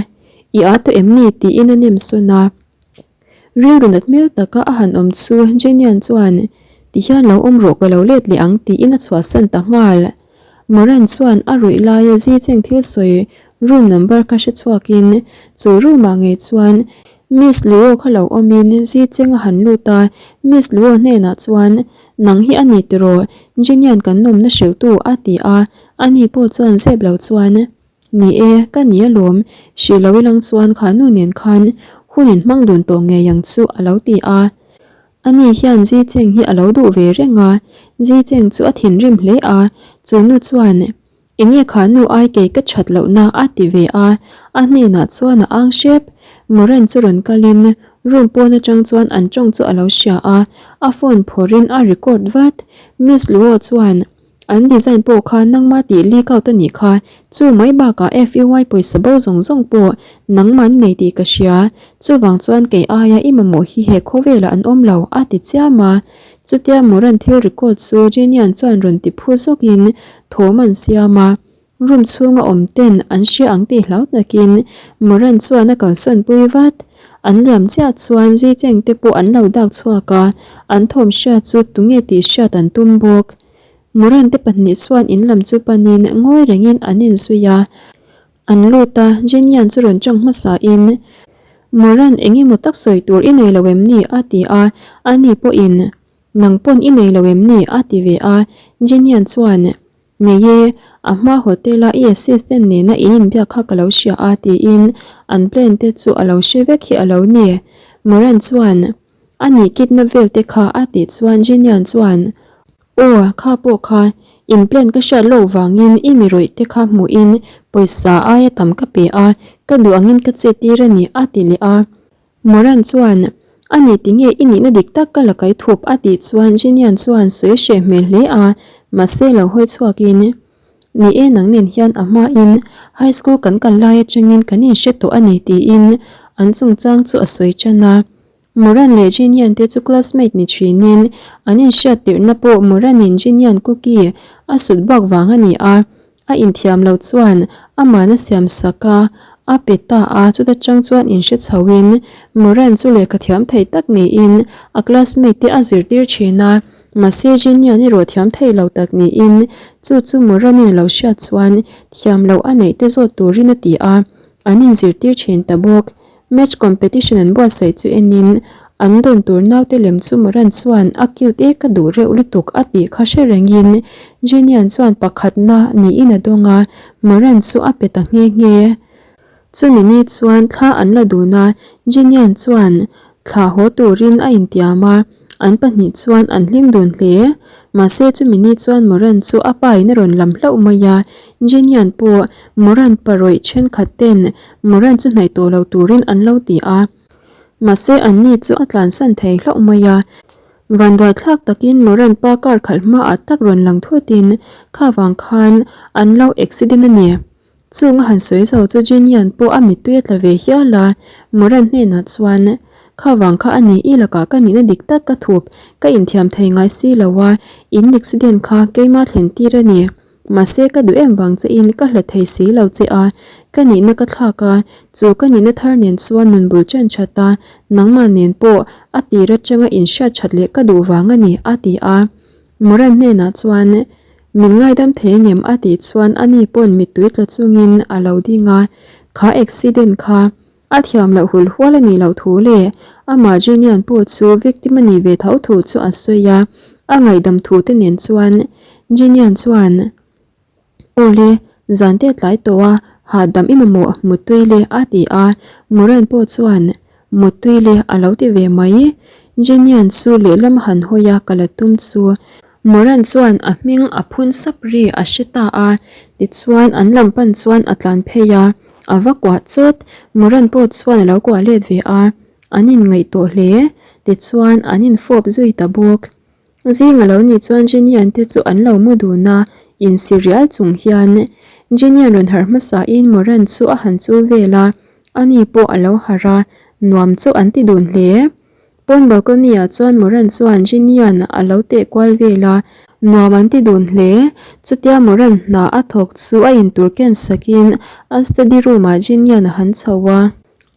I â tawh em ni? tiin a nem sawn a. Rilru nat hmel taka a han awm chu Jenian chuan, Ti hian lo awm rawh ka lo let leh ang tiin a chhuahsan ta nghal. Moran chuan a ruih laia zi cheng thil sawi room number kha hre chhuakin chu room ah ngei chuan Miss Luo kha lo awmin zi cheng a han lut a, Miss Luo hnenah chuan, Nang hi a ni tiraw Jenian kan nawmna hrilhtu a ti a, ani pawh chuan zep lo chuan, Ni e, ka ni alawm, hrih lo ilang chuan kha nu nen khan hun in hmang dun tawh ngei ang chu a lo ti a. Ani hian Zi Cheng hi a lo duh ve reng a, Zi Cheng chu a thinrim hle a, chu nu chuan Enge kha nu ai kei ka that lohna a ti ve a, a hnenah chuan a ang hrep. Moran chu rawn kalin room pawn atang chuan an tawng chu a lo hria a, a phone phawrhin a record vat. Miss Luo chuan An design pawh kha nangma tih leak out a nih kha, chu mai bakah FUI pawisa bo zawng zawng pawh nangman nei tih ka hria, chuvang chuan kei aia i mamawh hi he khawvelah an awm lo, a ti chiam a. Chutia Moran thil record chu Genian chuan rawn ti phu zawkin thawm an siam a. Room chhunga awm ten an hria ang tih hlau takin Moran chuan a kalsawn pui vat. An liam chiah chuan Zicheng te pawh an lo dak chhuak a, an thawm hriat chu tunge tih hriat an tum bawk. Moran te pahnih chuan in lam chu panin ngawi rengin an inzui a. An lut a, Jenian chu rawn tawng hmasain, Moran eng emaw tak sawi tur i nei lo em ni? a ti a, ani pawhin, Nang pawn i nei lo em ni? a ti ve a, Jenian chuan, Nei e, a hma hotel-a i assistant nena in inbiak kha ka lo hria a tiin an plan te chu a lo hre vek hi a lo ni. Moran chuan, A nih kidnap vel te kha a tih chuan Jinian chuan, Aw, kha pawh kha, in plan ka hriat loh vangin i mi rawih te kha hmuhin pawisa aia tam ka pe a, ka duh angin ka chet tir a ni a ti leh a. Moran chuan, A ni tinge i nihna dik tak ka la kai thup a tih chuan Jinian chuan sawi hreh hmel hle a, mahse lo hawi chhuakin, Ni e nang nen hian a hmain high school kan kal lai atangin kan inhre tawh a ni tiin an chungchang chu a sawi tan a. Moran leh Jinian te chu classmate ni thinin an inhriat tirhna pawh Moran-in Jinian cookie a sut bak vang a ni a, A inthiam lo chuan aman a siam sak a, a pe ta a, chuta chang chuan inhre chhoin Moran chu lehkha thiam thei tak niin a classmate te a zirtir thin a, mahse Jenian erawh thiam thei lo tak niin chu chu Moran-in a lo hriat chuan thiam loh a neih te zawt turin a ti a, an inzirtir thin ta bawk. Match competition an buatsaih chu enin an dawn tur naute lem chu Moran chuan a cute e ka duh reuh lutuk a tih kha hre rengin Jenian chuan pakhatna niin a dawng a, Moran chu a pe ta nghe nghe. Chumi ni chuan thla an la dun a, Jenian chuan thla haw turin a intiam a, an pahnih chuan an hlim dun hle. Mahse chumi ni chuan Moran chu a pa in a rawn lam hlauh mai a, Jenian pawh Moran parawih thenkhat ten Moran chu hnaih tawh lo turin an lo ti a, mahse an ni chu a tlansan thei hlauh mai a. Vanduaithlak takin Moran pa car khalh hmaah tak rawn lang thutin kha vang khan an lo accident a ni. Chung a han sawi zo chu Jinian pawh a mittui a tla ve hial a, Moran hnenah chuan, Kha vang kha a ni, i lakah ka nihna dik tak ka thup, ka inthiam thei ngai si lo a, in accident kha keima thlen tir a ni. Mahse ka duh em vang che in ka hlat thei si lo che a, ka nihna ka thlak a, chu ka nihna thar nen chuan nun bul chen that a, nangmah nen pawh a tir atanga inhriat that leh ka duh vang a ni, a ti a. Moran hnenah chuan, Min ngaidam thei angem? a tih chuan ani pawn mittui tla chungin a lo ding a, kha accident kha a thiam loh hul hual a nih loh thu leh amah Jenian pawh chu victim a nih ve tho thu chu a sawi a, a ngaihdam thu te nen chuan Jenian chuan, Aw le, zan te tlai tawh a, hahdam i mamawh muttui le a ti a, Moran pawh chuan, Muttui le a lo ti ve mai. Jenian chu lehlam a han hawi a, ka la tum chu. Moran chuan a hming a phun sap ri a hre ta a, tichuan an lam pan chuan a tlan phei a, a va kuah chawt. Moran pawh chuan a lo kuah let ve a, an inngaihtuah hle. Tichuan an infawp zui ta bawk. Zing a lo nih chuan Jenian te chu an lo mu dun a, insi rial chung hian Jenian rawn harh hmasa in Moran chu a han chul vel a, ani pawh a lo harh a, nuam chu an ti dun hle. Pawn balcony ah chuan Moran chuan Jenian a lo teh kual vel a, nuam an ti dun hle. Chutia Moran hna a thawk chu a intur ken sakin a study room ah Jenian a han chho a,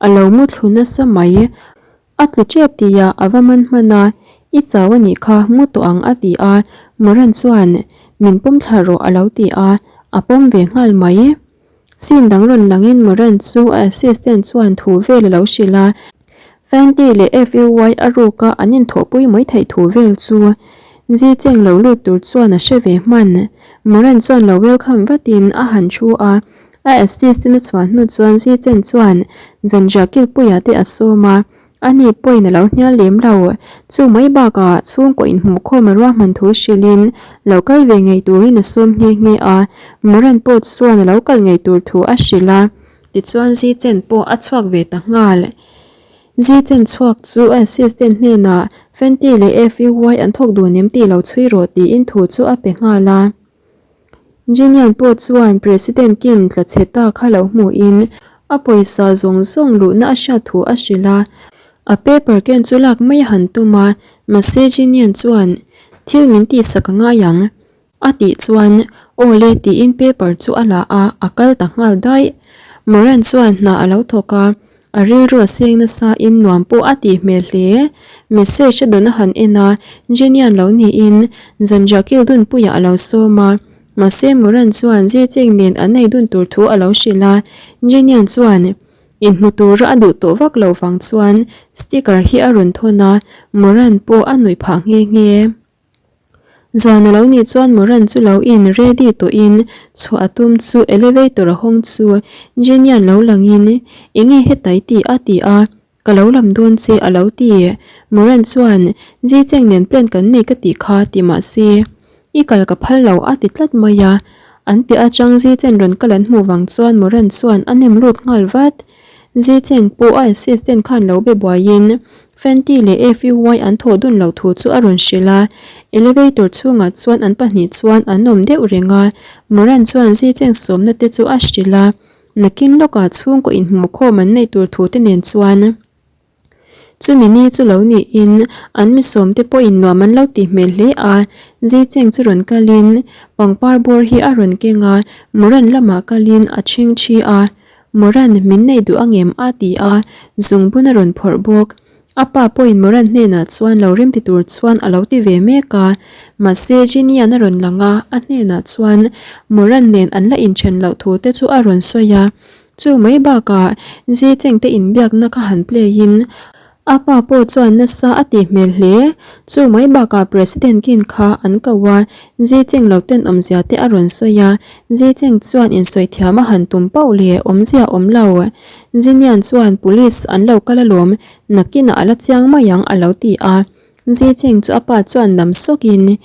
a lo mu thlu nasa mai. A tlu tep tia a va man hman a, I chau a nih kha, mu tawh ang a ti a, Moran chuan min pawm thla rawh a lo ti a, a pawm ve nghal mai. Scene dang rawn langin Moran chu a assistant chuan thu vel a lo hrilh a, Fenty leh FUY a ruka an inthawhpui mai theih thu vel chu Zi Cheng lo lut tur chuan a hre ve hman. Moran chuan lo welcome vatin a han thu a, A assistant a chhuah hnu chuan Zi Chen chuan Zanriah kilpuia te a sawm a, ani pawhin a lo hnial lem lo. Chu mai bakah chhungkaw inhmuhkhawm a ruahman thu hrilhin lo kal ve ngei turin a sawm nghe nghe a, Moran pawh chuan a lo kal ngei tur thu a hrilh a. Tichuan Zi Chen pawh a chhuak ve ta nghal. Zi Chen chhuak chu a assistant hnenah Fenty leh FUY an thawk dun em tih lo chhui rawh tiin thu chu a pe nghal a. Jinian pawh chuan President Kim tla chhe ta kha lo hmuhin a pawisa zawng zawng luhna a hriat thu a hrilh a. A paper ken chu lak mai a han tum a, mahse Jinian chuan thil min tihsak a ngai ang a tih chuan aw le tiin paper chu a la a, a kal ta nghal daih. Moran chuan hna a lo thawk a, A rilru a seng nasa in nuam pawh a tih hmel hle. Message a dawn a han en a, Jenny-a'n lo niin Zanriah kil dunpuiah a lo sawm a. Mahse Moran chuan Zecheng nen an nei dun tur thu a lo hrilh a, Jenny-a'n chuan inhmu tura a duh tawh vak loh vang chuan sticker hi a rawn thawn a, Moran pawh a nuih phah nghe nghe. Zan a lo nih chuan Moran chu lo in ready tawhin chhuah a tum chu elevator a hawng chu Jenny-a'n lo langin enge hetai tih a ti a, ka lo lam dawn che a lo ti. Moran chuan Zicheng nen plan kan nei ka tih kha ti mah se i kal ka phal lo a ti tlat mai a, an piah atang Zicheng rawn kal an hmuh vang chuan Moran chuan a nem lut nghal vat. Zicheng pawh a assistant khan lo be buaiin Fenty leh FUY an thawh dun loh thu chu a rawn hrilh a, elevator chhungah chuan an pahnih chuan an awm deuh reng a, Moran chuan Zicheng sawmna te chu a hrilh a, nakin lawkah chhungkaw inhmuhkhawm an neih tur thu te nen chuan chumi ni chu lo niin an mi sawm te pawhin nuam an lo tih hmel hle a, Zicheng chu rawn kalin pangpar bawr hi a rawn keng a, Moran lamah kalin a chhing thi a. Moran min nei duh angem? a ti a, zungbun a rawn phawrh bawk. A pa pawhin Moran hnenah chuan lo remti tur chuan a lo ti ve mek a, mahse Ginny-a'n a rawn lang a, a hnenah chuan Moran nen an la inthen loh thu te chu a rawn sawi a. Chu mai bakah Zicheng te inbiakna kha han play in A pa pawh chuan nasa a tih hmel hle. Chu mai bakah President Kin kha an ko a, Zi Cheng lo ten awmzia te a rawn sawi a, Zi Cheng chuan insawi thiam a han tum pauh leh awmzia awm lo. Zi Nian chuan Police an lo kal alawm, nakinah a la chiang mai ang a lo ti a. Zi Cheng chu a pa chuan nam sawkin.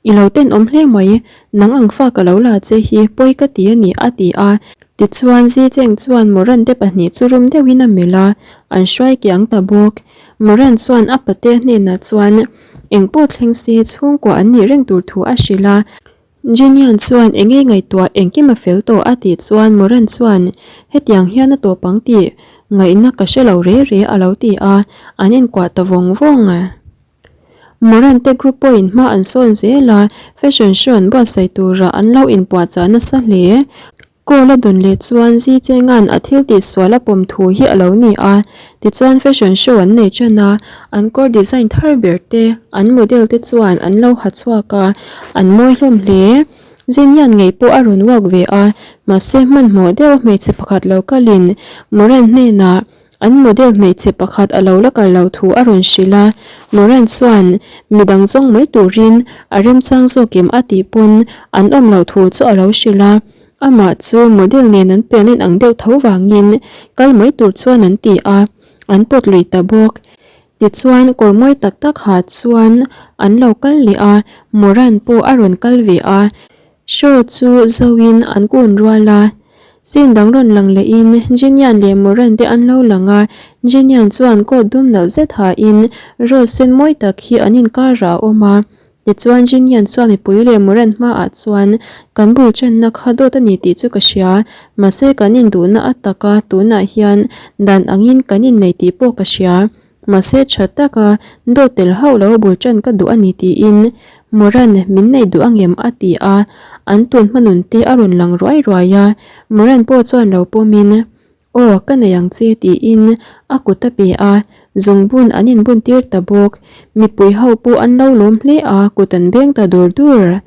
I lo tenawm hle mai, nang ang fa ka lo la che hi pawi ka ti a ni a ti a. Tichuan Zicheng chuan Moran te pahnih chu rum deuhin a melh a, an hruai kiang ta bawk. Moran chuan a patea hnenah chuan. Engpawh thleng se chhungkua an nih reng tur thu a hrilh a. Jinian chuan eng nge ngaihtuah engkim a fel tawh a tih chuan Moran chuan hetiang hian a tawp ang tih ngaihna ka hre lo re re a lo ti a, an inkuah ta vawng vawng. Moran te group pawhin hma an sawn zel a, fashion show an buatsaih turah an lo inpuahchah nasa hle. Call a dawn leh chuan Zi Chenga'n a thil tih sual a pawm thu hi a lo ni a, tichuan fashion show an nei ṭan a, an kawr design thar ber te, an model te chuan an lo ha chhuak a, an mawi hlawm hle. Zinian ngei pawh a rawn walk ve a, mahse hmanhmawh deuh a hmeichhe pakhat lo kalin Moran hnenah An model hmeichhe pakhat a lo la kal lo thu a rawn hrilh a, Moran chuan midang zawng mai turin a remchang zawk em a tih pawn an awm loh thu chu a lo hrilh a, amah chu model nen an pian in ang deuh tho vangin kal mai tur chuan an ti a, an pawt lui ta bawk. Tichuan kawr mawi tak tak ha chuan an lo kal leh a, Moran pawh a rawn kal ve a, Show chu zoin an kun rual a, scene dang rawn lang lehin Jenian leh Moran te an lo lang a, Jenian chuan coat dum nalh zet hain rose sen mawi tak hi an inkarah a awm a, tichuan Jenian chuan mipui leh Moran hmaah chuan kan bul channa kha dawt a ni tih chu ka hria, mahse kan induhna a taka tunah hian dan angin kan innei tih pawh ka hria. Mahse tha taka dawt tel hauh lo bul tan ka duh a ni tiin Moran min nei duh angem a ti a, an tun hmanun te a rawn lang ruai ruai a, Moran pawh chuan lo pawmin Aw ka nei ang che tiin a kut a pe a, zungbun an inbun tir ta bawk, mipui ho pawh an lo lawm hle a kut an beng ta dur dur,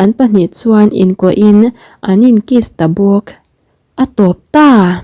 an pahnih chuan inkuahin an in kiss ta bawk. A tawp ta!